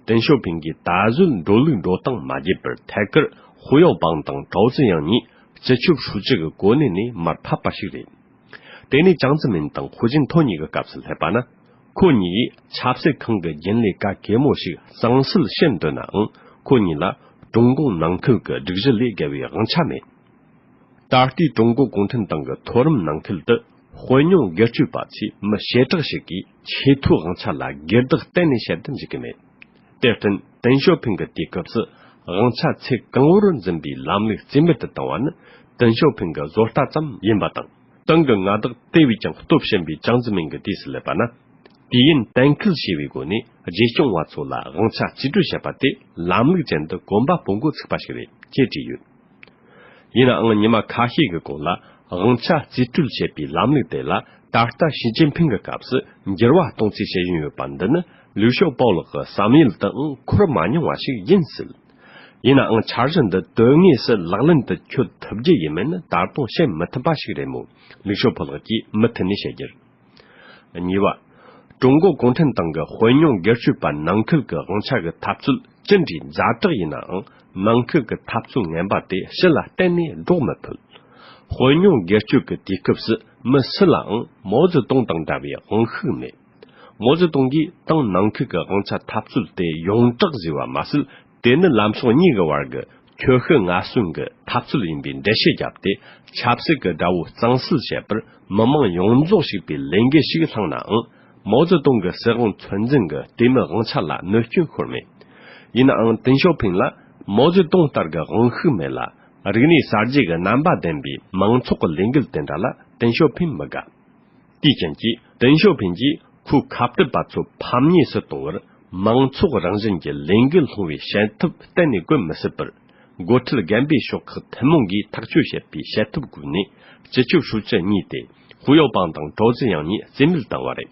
ཏེང་ཞའོ་ཕིན་གྱིས་ད་གཟོད་འགྲོ་ལུགས་འགྲོ་སྟངས་མ་བརྗེད་པར་ཐད་ཀར་ཧུའུ་ཡའོ་པང་དང་ཀྲའོ་ཙི་ཡང་གཉིས་སྤྱི་ཁྱབ་ཧྲུའུ་ཅི་གི་གོ་གནས་ནས་མར་ཕབ་པ་ཞིག་རེད། དེ་ནས་ཅང་ཙེ་མིན་དང་ཧུའུ་ཅིན་ཐོ་གཉིས་ཀྱི་སྐབས་སུ་སླེབས་པ་ན། ཁོ་གཉིས་ཀྱིས་ཆབ་སྲིད་ཁང་གི་རྒྱུན་ལས་ག་གེ་མོ་ཞིག་གཙང་སེལ་བྱེད་འདོད་ནའང་། ཁོ་གཉིས་ལ་ཀྲུང་གུང་ནང་ཁུལ་གྱི་སྒྲིག་གཞི་ལས་བརྒལ་བའི་དབང་ཆ་མེད། ད་ལྟའི་ཀྲུང་གོ་གུང་ཁྲན་ཏང་གི་མཐོ་རིམ་ནང་ཁུལ་དུ། དཔོན་ཉུང་སྒེར་གཅོད་པ་ཚོས་མི་ཞེ་དྲག་ཞིག་གིས་ཆེས་མཐོའི་དབང་ཆ་ལ་སྒེར་བདག་གཏན་ནས་བྱེད་དུ་འཇུག་གི་མེད། དེར་བརྟེན། ཏེང་ཞའོ་ཕིང་གི་དུས་སྐབས་སུ་ དབང་ཆ་ཚད་གང་བོར་འཛིན་པའི་ལམ་ལུགས་རྩིས་མེད་དུ་བཏང་བ་ནི་ཏེང་ཞའོ་ཕིང་གི་བཟོ་ལྟ་ཙམ་ཡིན་པ་དང་། ཏང་གི་མངའ་བདག་དེ་བས་ཀྱང་སྟོབས་ཞན་པའི་ཅང་ཙེ་མིན་གྱི་དུས་སུ་སླེབས་པ་ན། དུས་ཡུན་གཏན་འཁེལ་བྱས་པའི་སྒོ་ནས་རྗེས་སྐྱོང་བ་ཚོ་ལ་དབང་ཆ་རྩིས་སྤྲོད་བྱེད་པ་དེ་ལམ་ལུགས་ཅན་དུ་གོམ་པ་སྤོ་འགོ་ཚུགས་པ་ཞིག་རེད་ཅེས་བྲིས་ཡོད། ཡིན་ནའང་ཉི་མ་ཁ་ཤས་ཀྱི་གོང་ལ་དབང་ཆ་རྩིས་སྤྲོད་བྱེད་པའི་ལམ་ལུགས་དེ་ལ་ད་ལྟ་ཞི་ཅིན་ཕིང་གི་སྐབས་སུ་འགྱུར་བ་གཏོང་རྩིས་བྱེད་བཞིན་ཡོད་པ་འདི་ནི་ལིའུ་ཞའོ་པའོ་ལགས་ཀྱི་བསམ་ཡུལ་དུའང་འཁོར་མ་མྱོང་བ་ཞིག་ཡིན་སྲིད། ཡིན་ནའང་འཆར་གཞི་འདི་དོན་དངོས་སུ་ལག་ལེན་དུ་འཁྱོལ་ཐུབ་རྒྱུ་ཡིན་མིན་ནི་ད་དུང་བཤད་མི་ཐུབ་པ་ཞིག་རེད་མོད། ལིའུ་ཞའོ་པོ་ལགས་ཀྱིས་མུ་མཐུད་ནས་བཤད་རྒྱུར། གཉིས་པ། ཀྲུང་གོ་གུང་ཁྲན་ཏང་གི་དཔོན་ཉུང་སྒེར་གཅོད་པ་ནང་ཁུལ་གྱི་དབང་ཆ་གི་འཐབ་རྩོད་ཅི་འདྲའི་ཛ་དྲག་ཡིན་ནའང་ནང་ཁུལ་གྱི་འཐབ་རྩོད་ངན་པ་དེ་ཕྱི་ལ་གཏན་ནས་སྒྲོག་མི་ཕོད། དཔོན་ཉུང་སྒེར་གཅོད་ཀྱི་དུས་སྐབས་སུ་མི་སུ་ལའང་མའོ་ཙེ་ཏུང་དང་འདྲ་བའི་དབང་ཤུགས་མེད། མའོ་ཙེ་ཏུང་གིས་ཏང་ནང་ཁུལ་གྱི་དབང་ཆ་འཐབ་རྩོད་དེ་ཡོངས་གྲགས་བཟོས་པ་མ་ཟད། དེ་ནི་ལམ་ཕྱོགས་གཉིས་ཀྱི་བར་གྱི་ཁྱོ་ཤུག་ངལ་གསོའི་འཐབ་རྩོད་ཡིན་པའི་འགྲེལ་བཤད་བརྒྱབ་སྟེ། ཆབ་སྲིད་ཀྱི་དགྲ་བོ་གཙང་སེལ་བྱེད་པར་མི་མང་ཡོངས་རྫོགས་ཞུགས་པའི་ལས་འགུལ་ཞིག་བསླངས་ནའང་། མའོ་ཙེ་ཏུང་གི་སྲིད་དབང་ཚོད་འཛིན་གྱི་དེ་མིན་དབང་ཆ་ལ་གནོད་སྐྱོན་ཤོར་མེད། ཡིན་ནའང་ཏེང་ཞའོ་ཕིང་ལ་མའོ་ཙེ་ཏུང་ལྟར་གྱི་དབང་ཤུགས་མེད་ལ། རིག་གནས་གསར་བརྗེ་གི་རྣམ་པ་ལྡན་པའི་མང་ཚོགས་ཀྱི་ལས་འགུལ་དེ་འདྲ་ལ་ཏེང་ཞའོ་ཕིང་མི་དགའ། དེའི་རྐྱེན་གྱིས་ཏེང་ཞའོ་ཕིང་གིས་ཁོའི་ཁ་གཏད་པ་ཚོ་ཕམ་ཉེས་སུ་གཏོང་བར་མང་ཚོགས་རང་བཞིན་གྱི་ལས་འགུལ་སློང་བའི་བྱེད་ཐབས་གཏན་ནས་བཀོལ་མི་སྲིད་པར། འགོ་ཁྲིད་རྒན་པའི་ཤོག་ཁག་ཐུན་མོང་གིས་ཐག་གཅོད་བྱེད་པའི་བྱེད་ཐབས་བཀོལ་ནས། སྤྱི་ཁྱབ་ཧྲུའུ་ཅི་གཉིས་ཏེ་ཧུའུ་ཡའོ་པང་དང་ཀྲོའུ་ཙི་དབྱང་གཉིས་རྩིས་མེད་བཏང་བ་རེད།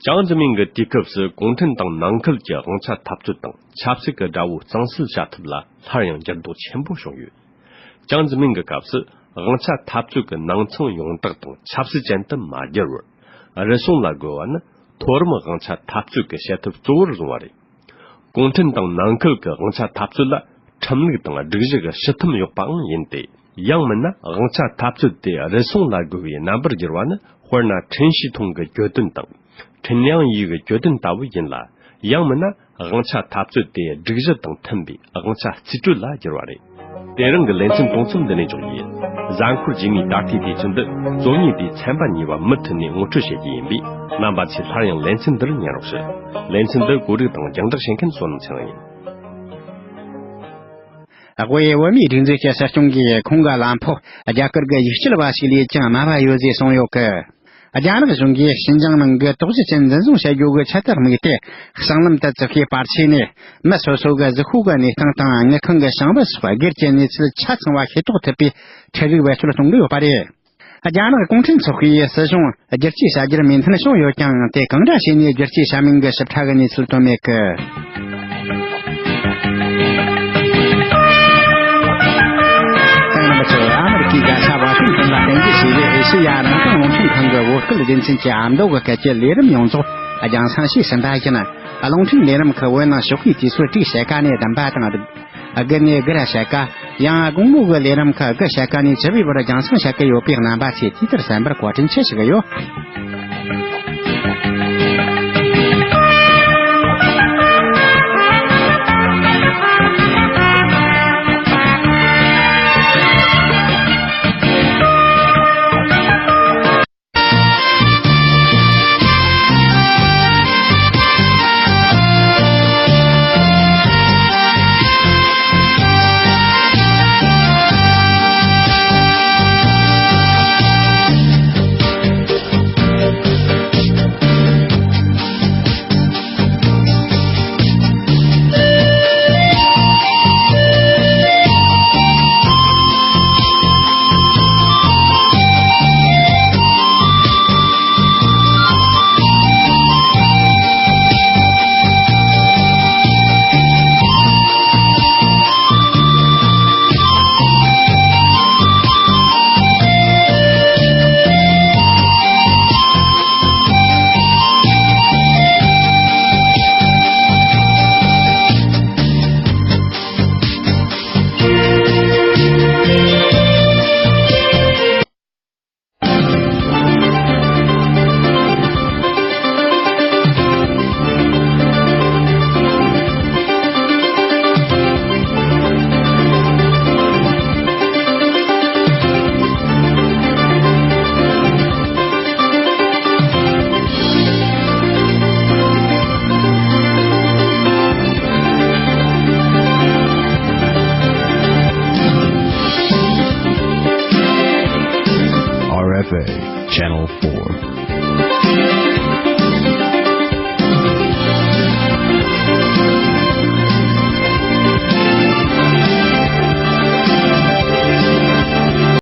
ཅང་ཙེ་མིན་གྱི་དུས་སྐབས་སུ་གུང་ཁྲན་ཏང་ནང་ཁུལ་གྱི་དབང་ཆ་འཐབ་རྩོད་དང་ཆབ་སྲིད་ཀྱི་དགྲ་བོ་གཙང་སེལ་བྱ་ཐབས་ལ་སླར་ཡང་འགྱུར་ལྡོག་ཆེན་པོ་བྱུང་ཡོད། ཅང་ཙེ་མིན་གྱི་སྐབས་སུ་དབང་ཆ་འཐབ་རྩོད་ཀྱི་ནང་ཚང་ཡོངས་གྲགས་དང་ཆབ་སྲིད་ཅན་དུ་མ་བསྒྱུར་བར། རུལ་སུངས་ལ་རྒོལ་བ་ནི་མཐོ་རིམ་དབང་ཆ་འཐབ་རྩོད་ཀྱི་བྱེད་ཐབས་གཙོ་བོར་བཟུང་བ་རེད། གུང་ཁྲན་ཏང་ནང་ཁུལ་གྱི་དབང་ཆ་འཐབ་རྩོད་ལ་ཁྲིམས་ལུགས་དང་སྒྲིག་གཞི་གི་ཕྱི་ཐུམ་ཡོད་པའང་ཡིན་ཏེ། ཡང་མིན་ན་དབང་ཆ་འཐབ་རྩོད་དེ་རུལ་སུངས་ལ་རྒོལ་བའི་རྣམ་པར་བསྒྱུར་བ་ནི། དཔེར་ན་ཁྲིན་ཞི་ཐུང་གི་གྱོད་དོན་དང་། ཁྲིན་ལིའང་ཡི་གི་གྱོད་དོན་ལྟ་བུ་ཡིན་ལ། ཡང་མིན་ན་དབང་ཆ་འཐབ་རྩོད་དེ་སྒྲིག་གཞི་དང་མཐུན་པའི་དབང་ཆ་རྩིས་སྤྲོད་ལ་བསྒྱུར་བ་རེད། དེ་རིང་གི་ལེ་ཚན་གཏོང་མཚམས་འདི་ནས་འཇོག་རྒྱུ་ཡིན། གཟའ་འཁོར་རྗེས་མའི་ད་ལྟའི་དུས་ཚོད་འདི་གཙོ་གཉེར་དེའི་ཚན་པ་གཉིས་པ་མུ་མཐུད་ནས་ངོ་སྤྲོད་བྱེད་རྒྱུ་ཡིན་པས། རྣམ་པ་ཚོས་སླར་ཡང་ལེ་ཚན་འདིར་ཉན་རོགས་ཞུ། ལེ་ཚན་འདི་གོ་སྒྲིག་དང་རྒྱང་བསྒྲགས་བྱེད་མཁན་བསོད་ནམས་ཚེ་རིང་ཡིན། དབུས་བོད་མིའི་སྒྲིག་འཛུགས་ཀྱི་སྲིད་སྐྱོང་གིས་ཁོང་གི་བླ་ཕོགས་རྒྱ་གར་གྱི་ཡུལ་སྐྱེལ་བ་ཞིག་ལས་ཀྱང་དམའ་བ་ཡོད་ཅེས་གསུངས་ཡོད་ཀི། རྒྱ་ནག་གཞུང་གིས་ཞིན་ཅང་ནང་གི་དོགས་གཞི་ཅན་འཛིན་བཟུང་བྱ་རྒྱུ་གི་ཆེད་དུ་དམིགས་ཏེ། གསང་ལམ་དུ་བཙུགས་པའི་པར་ཆས་ནས་མི་སོ་སོ་གི་གཟུགས་པོ་གི་གནས་སྟངས་དང་དངུལ་ཁང་གི་བྱང་བུ་སོགས་སྒེར་གྱི་གནས་ཚུལ་ཆ་ཚང་བ་ཤེས་རྟོགས་ཐུབ་པའི་འཕྲུལ་རིག་བེད་སྤྱོད་གཏོང་གི་ཡོད་པ་རེད། རྒྱ་ནག་གུང་ཁྲན་ཚོགས་པའི་སྲིད་གཞུང་བསྒྱུར་བཅོས་བྱ་རྒྱུར་མོས་མཐུན་བྱུང་ཡོད་ཀྱང་། དེ་གང་འདྲ་བྱས་ནས་བསྒྱུར་བཅོས་བྱ་མིན་གྱི་ཞིབ་ཕྲ་གི་གནས་ཚུལ་བཏོན་མེད་ཀི། ཨ་མེ་རི་ཀའི་རྒྱལ་ས་ཝ་ཤིང་ཏོན་ལ་རྟེན་གཞི་བྱས་པའི་ཨེ་ཤེ་ཡ་རང་དབང་རླུང་འཕྲིན་ཁང་གི་བོད་སྐད་སྡེ་ཚན་གྱི་ཨ་མདོ་གི་སྐད་ཀྱི་ལས་རིམ་ཡོངས་རྫོགས་རྒྱང་སྲིང་བྱས་ཟིན་པ་ཡིན། རླུང་འཕྲིན་ལས་རིམ་ཁག་བོད་ནང་ཞོགས་ཀའི་དུས་ཚོད་དྲུག་ཕྱེད་ཀ་ནས་བདུན་པ་དང་། དགུ་ནས་དགུ་ར་ཕྱེད་ཀ། ཡང་དགོང་མོ་གི་ལས་རིམ་ཁག་དགུ་ཕྱེད་ཀ་ནས་བཅུ་པའི་བར་རྒྱང་སྲིང་བྱེད་ཀྱི་ཡོད་པའི་རྣམ་པ་ཚོས་དུས་ལྟར་གསན་པར་བཀའ་དྲིན་ཆེ་ཞུ་གི་ཡོད།